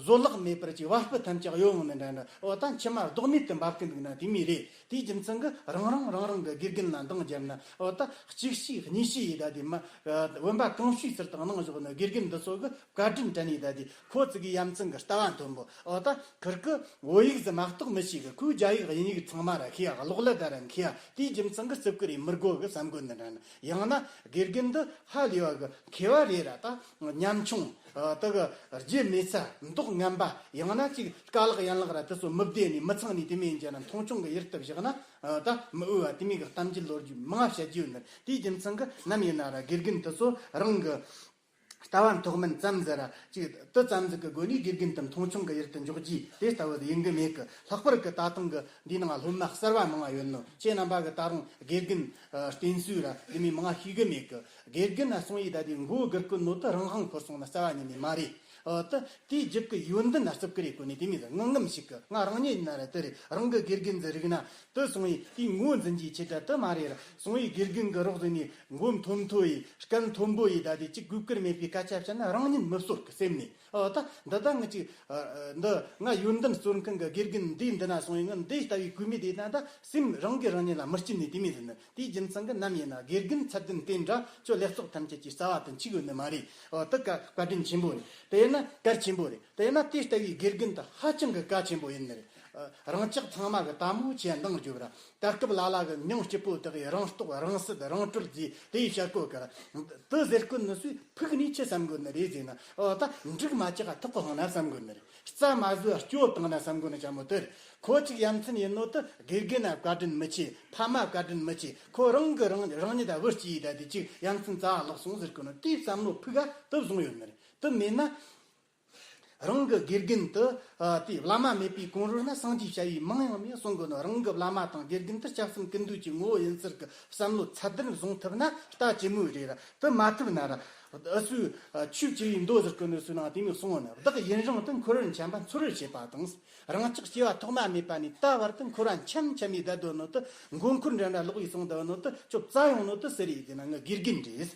བཟོད་གླགས་མེད་པར་ཅིག་བ་སྤུ་ཐམས་ཅད་གཡོ་འོང་ནི་འདྲ་འདྲ། འོ་ད་མཆི་མ་ལྡོག་མེད་དུ་འབབ་གི་འདུག་ན་དེ་མོ་རེད། དེའི་རྒྱུ་མཚན་གྱིས་རང་རང་རང་རང་གི་དགེ་རྒན་ལ་འདང་བརྒྱབ་ན། འོ་ད་གཅིག་ཤེས་གཉིས་ཤེས་ཡིན་ད་དེ་མ། ཨ་བུམ་པ་གང་ཤེས་ཟེར་དང་གནང་བཞག་ནི་དགེ་རྒན་འདི་ཚོ་གི་བཀའ་དྲིན་དྲན་ཡིན་ད་དེ་ཁོ་ཚོ་གི་ཡ་མཚན་གྱི་ལྟ་བ་མཐོན་པོ། འོ་ད་ཁིར་ཀི་བོད་ཡིག་ཟིག་མ་གཏོགས་མི་ཤེས་གི། ཁོས་རྒྱ་ཡིག་དབྱིན་ཡིག་ཚང་མ་ར་ཤེས་ཡ། གློག་ཀླད་ད་ར་མཁས་ཡ། དེའི་རྒྱུ་མཚན་གྱིས་རྩི་བཀུར་ཡེད་མི་དགོས་གི་བསམ་དགོས་ནི་འདྲ་ན། ཡང་ན་དགེ་རྒན་འདི་ཧ་ལས་པ་གི་མཁས་པ་རེད་ར། ད་ཉམ་ཆུང་། ཨ་དེ་གི་རྒྱུ་མེད་ས་མདོག་ངན་པ། ཡང་ན་ཅིག་དཀའ་ལག་ཡན་ལག་ར་དེ་ཚོ་མི་བདེ་ནས་མི་ཚང་ནས་དེ་མོ་ཡིན་ན་མཐོང་ཆུང་གི་ཡུལ་དུ་བཞག་ན། ཨ་ད་མི་འོས་པ་དེ་མོ་གི་གཏམ་རྒྱུད་ལོ་རྒྱུས་མང་བ་བཤད་རྒྱུ་ཡོད་ནི། དེའི་རྒྱུ་མཚན་གྱིས་ནམ་ཡིན་ན་ར་དགེ་རྒན་དེ་ཚོ་རང་གི་ལྟ་བ་མཐོ་དམན་ཙམ་ཟིག་ར་ཅིག་དེ་ཙམ་ཟིག་གི་སྒོ་ནས་དགེ་རྒན་དེ་མཐོང་ཆུང་གི་ཡུལ་དུ་འཇོག་རྒྱུ་དེ་ལྟ་བུ་ཡིན་གི་མེད་གི། ལྷག་པར་གི་ད་ཐེངས་གི་འདིའི་ནང་སློབ་མ་གསར་བ་མང་བ་ཡོད་ནོ། ཁྱེད་རྣམ་པ་གི་ད་རུང་དགེ་རྒན་ཨ་བསྟེན་ཚུལ་ར་དེ་མོ་མང་བ་ཤེས་གི་མེད་གི། དགེ་རྒན་ན་སོང་ཡི་ད་དེ་མགོ་སྒུར་གི་ནོ་དེ་རང་དབང་འཁོར་སོང་ན་རྩ་བ་ཉིད་ནས་མ་རེད། ཨ་ད་དེའི་རྒྱུད་ཀྱི་ཡོན་ཏན་ན་རྩི་བཀུར་ཡེད་གོ་ནི་དེ་མོ་ཟིག་ངང་ངམ་ཞིག་གི། ང་རང་ཉིད་ཡིན་ན་ར་དེ་རེད། རང་གི་དགེ་རྒན་ཟིག་རིག་ན་དེ་སོང་ཡི་དེའི་ངོ་འཛིན་རྒྱུའི་ཆེད་དུ་དེ་མ་རེད་ར། སོང་ཡི་དགེ་རྒན་གི་རོགས་ཟིག་ནས་མགོ་མཐོན་མཐོ་ཡི་སྐད་མཐོན་པོ་ཡི་ད་དེ་ཅིག་གུས་བཀུར་མེད་པའི་སྐད་ཆ་བཤད་ན་རང་ཉིད་མི་གསོད་གི་སེམས་ནས། ཨོ་ད་འདི་ད་ངི་ཅིག་ཨ་འདི་ང་ཡོན་ཏན་གཙོར་མཁན་གི་དགེ་རྒན་འདི་འདི་ན་སོང་ཡིན། ང་འདི་ལྟ་བུའི་གུས་མེད་དེ་ན་ད་སེམས་རང་གིས་རང་ཉིད་ལ་མི་སྐྱིད་ནས་དེ་མོ་ཟིག་ནི། དེའི་རྒྱུ་མཚན་གྱིས་ནམ་ཡིན་ན་དགེ་རྒན་ཚད་ལྡན་དེ་འདྲ་ཁྱོད་ལས་ཚོགས་ཐམས་ཅད་ཀྱི་རྩ་བ་དུ་འཆུག་ཡོད་ནི་མ་རེད། ཨོ་དེ་བཀའ་བཀའ་དྲིན་ཆེན་པོ་རེད། དེ་ཡིན་ན་གལ་ཆེན་པོ་རེད། དེ་ཡིན་ན་དེ་ལྟ་བུའི་དགེ་རྒན་དེ་ཧ་ཅང་གི་གལ་ཆེན་པོ་ཡིན་ནི་རེད། ཨ་རང་ཅག་ཚང་མ་གི་དལ་མོ་ཆེ་འདང་རྒྱོབ་ར། ད་སྐབས་ལ་ལ་གི་མྱིང་སྐྱིད་པོ་དག་གིས་རང་རྟོགས་རང་སྲིད་རང་གྲོལ་ཟེར་དེ་ཡི་བཤད་གོ་གི་ར། དེ་ཟེར་གོ་ནི་སུས་ཕུག་ནས་ཆི་བསམ་གོ་ནི་རེད་ཟེར་ན། ཨོ་ད་འབྲུག་མ་ཆག་ཐག་གི་ཧང་ན་བསམ་གོ་ནི་རེད། རྩྭ་མ་ཟོས་སྐྱོ་བཏང་ན་བསམ་གོ་ནི་ཅང་མོ་དེ་རེད། ཁོ་ཅིག་ཡ་མཚན་ཡིན་ནོ་དེ་དགེ་རྒན་ན་བཀའ་དྲིན་མི་ཆེ། ཕ་མ་བཀའ་དྲིན་མི་ཆེ། ཁོ་རང་གི་རང་རང་ཉིད་ད་བུ་སྐྱེས་ད་དེ་ཅིག་ཡ་མཚན་རྩ་བ་ལོག་སོང་ཟེར་གོ་ནི་དེའི་བསམ་བློ་ཕུག་ག་དེ་བཟུང་ཡོད་ནི་རེད། དེ་མེད་ན། རང་གི་དགེ་རྒན་དེ་ཨ་དེ་བླ་མ་མེད་པའི་གོང་རོལ་ན་སངས་རྒྱས་བྱ་བའི་མིང་ཡང་མེད་གསུང་གོ་ནོ། རང་གི་བླ་མ་དང་དགེ་རྒན་དེ་སྐྱབས་སེམས་ཀུན་འདུས་ཀྱི་ངོ་བོ་ཡིན་ཚུལ་གྱི་བསམ་བློ་ཚད་ལྡན་བཟུང་ཐུབ་ན་ལྟ་ཇེ་མོ་རེད་ར། དེ་མ་ཐུབ་ན་ར་ཨ་སུའི་ཨ་ཆོས་བྱེ་བའི་མདོ་ཟེར་གོ་ནོ་སུའི་ནང་དེ་མོ་གསུང་ངོ་ནི། བདག་ཡུན་རིང་དུ་འཁོར་བར་འཁྱམས་པ་འཚོལ་བར་བྱེད་པ་དང་། རང་ཅག་སྐྱེ་བ་ཐོག་མ་མེད་པ་ནས་ད་བར་དུ་འཁོར་བ་འཁྱམས་འཁྱམས་ཡི་བསྡད་དོ་ནོ་དེ། མགོ་འཁོར་འདྲ་འདྲ་ལོག་ཡི་སོང་བསྡད་ནོ་དེ། ཁྱོད་རྩ་ཡོང་ནོ་དེ་སུ་རེད་ཟེར་ན་ངི་དགེ་རྒན་རེད།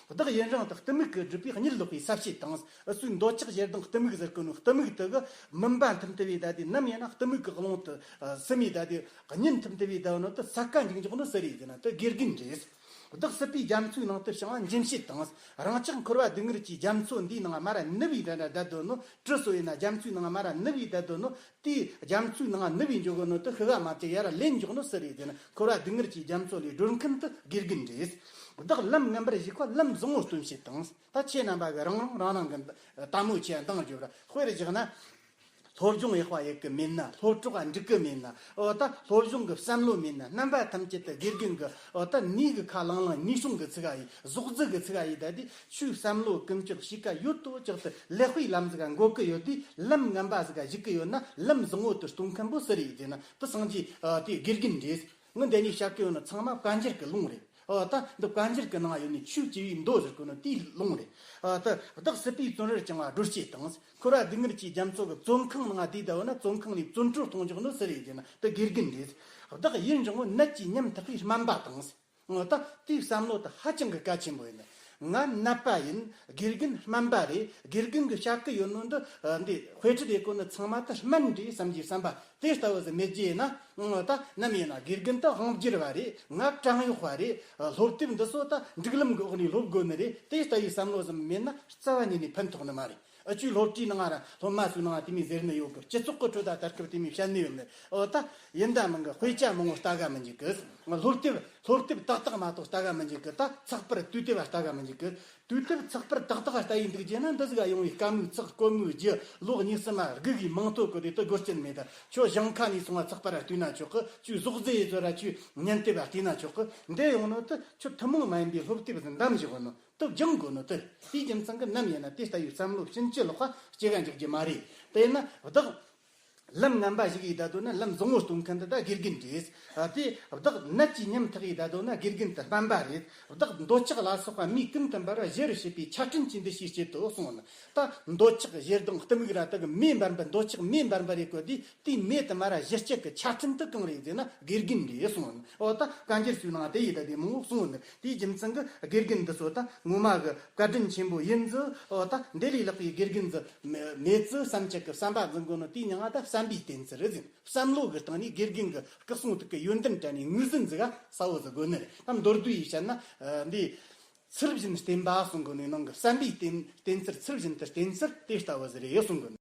བདག་ཡུན་རིང་དུ་གཏི་མུག་གིས་སྒྲིབ་པའི་གཉིད་ལོག་པའི་ས་བྱེད་དང་། ཨུ་ཚོའི་འདོད་ཆགས་ཞེ་སྡང་གཏི་མུག་ཟེར་གོ་ནོ་གཏི་མུག་དེ་གི་མུན་པ་འཐིམ་ཐུབ་པའི་ད་དེ་ནམ་ཡིན་ན་གཏི་མུག་གི་རླུང་དེ་སིམ་མི་ད་དེ་གཉིད་འཐིམ་ཐུབ་པའི་ད་ནོ་དེ་ས་ཀ་འཇིག་འཇོག་ནོ་སུ་རེད་ཟེར་ན་དེ་དགེ་རྒན་རེད། བདག་སྲིད་པའི་རྒྱ་མཚོའི་ནང་དུ་བྱིང་བ་འཇིམ་བྱེད་དང་། རང་ཅག་འཁོར་བ་སྡུག་བསྔལ་གྱི་རྒྱ་མཚོ་འདིའི་ནང་མ་ར་ནུབ་པའི་ད་ད་ད་དོ་ནོ། གྲི་སོ་ཡིན་ན་རྒྱ་མཚོའི་ནང་མ་ར་ནུབ་པའི་ད་དོ་ནོ། དེའི་རྒྱ་མཚོའི་ནང་ནུབ་པའི་འཇོག་གི་ནོ་དེ་ཤི་ག་མ་བྱེད་ཡ་ར་ལེན་འཇོག་ནོ་སུ་རེད་ཟེར་ན་འཁོར་བ་སྡུག་བསྔལ་གྱི་རྒྱ་མཚོ་ལས་སྒྲོལ་མཁན་དེ་དགེ་རྒན་རེད། བདག་ལམ་ངན་པར་ཞུགས་པ་ལམ་བཟང་བོ་སྟོན་བྱེད་དང་། ད་ཁྱེད་རྣམ་པ་གི་རང་རང་རང་རང་གི་ལྟད་མོ་ཆེ་འདང་རྒྱོབ་ར། དཔེར་བཞག་ན། སློབ་སྦྱོང་ཡག་པ་ཡེད་གི་མེད་ན་སློབ་གྲོགས་འགྲིག་གི་མེད་ན། འོ་ད་སློབ་སྦྱོང་གི་བསམ་བློ་མེད་ན། རྣམ་པ་ཐམས་ཅད་དུ་དགེ་རྒན་གི་འོ་ད་ནུས་གི་ཁ་ལང་ལང་ནུས་སྲུང་གི་ཚིག་ག་ཡི་ཟོག་རྫི་གི་ཚིག་ག་ཡི་ད་དེ་ཆོས་བསམ་བློ་ཀུན་སྤྱོད་གཤིས་ཀ་ཡོད་དོ་ཅག་ཏུ་ལེགས་པའི་ལམ་ཟིག་ག་འགོད་གི་ཡོད་དུས། ལམ་ངན་པ་ཟིག་ག་ཞུགས་གི་ཡོད་ན་ལམ་བཟང་བོ་དུ་སྟོན་མཁན་པོ་སུ་རེད་ཟེར་ན་དེ་སངས་རྒྱས་དེ་དགེ་རྒན་རེད། ངི་འདི་ནས་བཤད་གི་ཡོད་ནི་ཚང་མ་བཀའ་འགྱུར་གི་ལུང་རེད། ཨོ་ད་འདི་བཀའ་འགྱུར་གྱི་ནང་ཡོད་ནི་ཆོས་ཀྱི་བའི་མདོ་ཟེར་གོ་ནི་དེའི་ལུང་རེད། ཨོ་ད་བདག་སྲིད་པའི་བཙོན་རར་བཅིངས་པ་སྒྲོལ་བྱེད་དང་། འཁོར་བ་སྡུག་བསྔལ་གྱི་རྒྱ་མཚོ་གི་བཙོན་ཁང་ནང་བསྡད་ད་བ་ན་བཙོན་ཁང་ནས་བཙོན་གྲོལ་གཏོང་འཇོག་ནི་སུ་རེད་ཟེར་ན་དེ་དགེ་རྒན་རེད། བདག་ཡུན་རིང་བོ་ནད་ཀྱི་ཉམ་ཐག་པའི་སྨན་པ་དང་། ཨོ་ད་དེའི་བསམ་བློ་དེ་ཧ་ཅང་གི་གལ་ཆེན་པོ་ཡིན། ང་ནད་པ་ཡིན། དགེ་རྒན་སྨན་པ་རེད། དགེ་རྒན་གྱི་བྱ་སྐད་ཡོད་ནོ་འདི་འདི་དཔེ་ཁྲིད་དེ་གོ་ནི་ཚང་མ་ད་སྨན་རེད་བསམ་གྱི་བསམ་པ་དེ་ལྟ་བུ་ཟིག་མེད་རྒྱུ་ཡིན་ན། ཨོ་ད་ནམ་ཡིན་ན་དགེ་རྒན་ད་དབང་བསྒྱུར་བ་རེད། ང་བྲན་གཡོག་པ་རེད། སློབ་དེབ་འདི་ཚོ་ད་སྒྲིག་ལམ་གྱི་འོག་ནས་སློབ་དགོས་ནི་རེད། དེ་ལྟ་བུའི་བསམ་བློ་ཟིག་མེད་ན་རྩ་བ་ཉིད་ནས་ཕན་ཐོགས་ནི་མ་རེད། ཨ་ཆུའི་སློབ་གྲྭའི་ནང་ང་ར་སློབ་མ་ཚོའི་ནང་ང་དེ་མོ་ཟེར་ནི་ཡོད་གི། སྤྱི་ཚོགས་ཀྱི་ཁྲོད་ད་ད་སྐབས་དེ་མོ་བཤད་ནི་ཡོད་ནི། ཨོ་ད་ཡིན་ད་མིན་གི་དཔེ་ཆ་མང་བོ་ལྟ་ག་མི་འཇུག་གི། སློབ་དེབ་སློབ་དེབ་ཏག་ཏག་མ་གཏོགས་ལྟ་ག་མི་འཇུག་གི། ད་ཚགས་པར་དུས་དེབ་ལྟ་ག་མི་འཇུག་གི། དུས་དེབ་ཚགས་པར་ཏག་ཏག་ལྟ་ཡི་འདུག་རྒྱུ་ན་འདི་ཟིག་ག་ཡོང་བའི་སྐམ་མོའི་ཚགས་སྐམ་མོའི་རྒྱུ་ལོག་གཉིས་སུ་མ་སྒུག་གི་མིང་ཐོ་གི་དེ་ད་དགོས་རྐྱེན་མེད། ད་ཁྱོད་ཞིང་ཁ་ནས་སོང་བ་ཚགས་པར་བལྟས་ན་ཆོག་གི། ཁྱོད་ཟོག་རྫས་ཡི་ཚོ་ར་ཁྱོད་ཉན་དེབ་བལྟས་ན་ཆོག་གི། འདི་ཡོང་ནོ་ད་ཁྱོད་ཐུན་མོང་མ་ཡིན་པའི་སློབ་དེབ་ཟིག་འདམ་བཞག་ནོ། དུ་སྦྱང་དགོས་ནོ་དེ། དེའི་རྒྱུ་མཚན་གྱིས་ནམ་ཡིན་ན་དེ་ལྟ་བུའི་བསམ་བློ་ཕྱིན་ཅི་ལོག་པ་སྐྱེ་ག་འཇུག་རྒྱུ་མ་རེད། དེ་ཡིན་ན་བདག་ལམ་ངན་པ་ཞིག་ཡིན་ད་དོ་ན་ལམ་བཟང་བོ་སྟོན་མཁན་དེ་ད་དགེ་རྒན་རེད། ཨ་དེ་བདག་ནད་ཀྱི་ཉམ་ཐག་ཡིན་ད་དོ་ན་དགེ་རྒན་དེ་སྨན་པ་རེད། བདག་འདོད་ཆགས་ལ་སོགས་པ་མིས་ཀུན་ཏུ་འབར་བ་གཞི་རུ་བྱེད་པའི་ཆ་འཕྲིན་གྱི་འདུ་ཤེས་བྱེད་དོ་གསུངས་ནི། ད་འདོད་ཆགས་ཞེ་སྡང་གཏི་མུག་ར་དག་གི་མེ་འབར་འབར་འདོད་ཆགས་མེ་འབར་འབར་རེད་གོ། དེ་དེའི་མེ་དེ་མ་ར་གཞི་གཅིག་གི་ཆ་འཕྲིན་དེ་གང་རེད་ཟེར་ན་དགེ་རྒན་རེད་གསུངས་ནི། ཨོ་ད་བཀའ་འགྱུར་ཚོའི་ནང་དེ་ཡི་ད་དེ་མང་བོ་གསུངས་ནི། དེའི་རྒྱུ་མཚན་གྱིས་དགེ་རྒན་འདི་ཚོ་ད་ངོ་མ་གི་བཀའ་དྲིན་ཆེན་པོ་ཡིན་ཟིག། ཨོ་ད་འདི་ལས་ལྷག་པའི་དགེ་རྒན་ཟིག་མེད་ཟིག་བསམ་ཅིག་གི་བསམ་པ་འཛིན་དགོས་ནོ། དེའི་མྱིང་ང་ད་བསམ་པའི་བསྟེན་ཚུལ་རེད་ཟེར། བསམ་བློ་གི་སྟེང་ནས་དགེ་རྒན་གྱི་སྐུ་སྲུང་དུ་གི་ཡོན་ཏན་དྲན་ནས་ངོས་འཛིན་ཟིག་ག་གསལ་བོ་ཟིག་དགོས་ནི་རེད། ད་མདོར་བསྡུས་ཡིས་བཤད་ན་འདི་ཚུལ་བཞིན་བསྟེན་པ་གསུང་གི་ནི་ནང་གི་བསམ་པའི་བསྟེན་བསྟེན་ཚུལ་ཚུལ་བཞིན་དུ་བསྟེན་ཚུལ་དེ་ལྟ་བུ་ཟིག་རེད་གསུང་གི་ནི།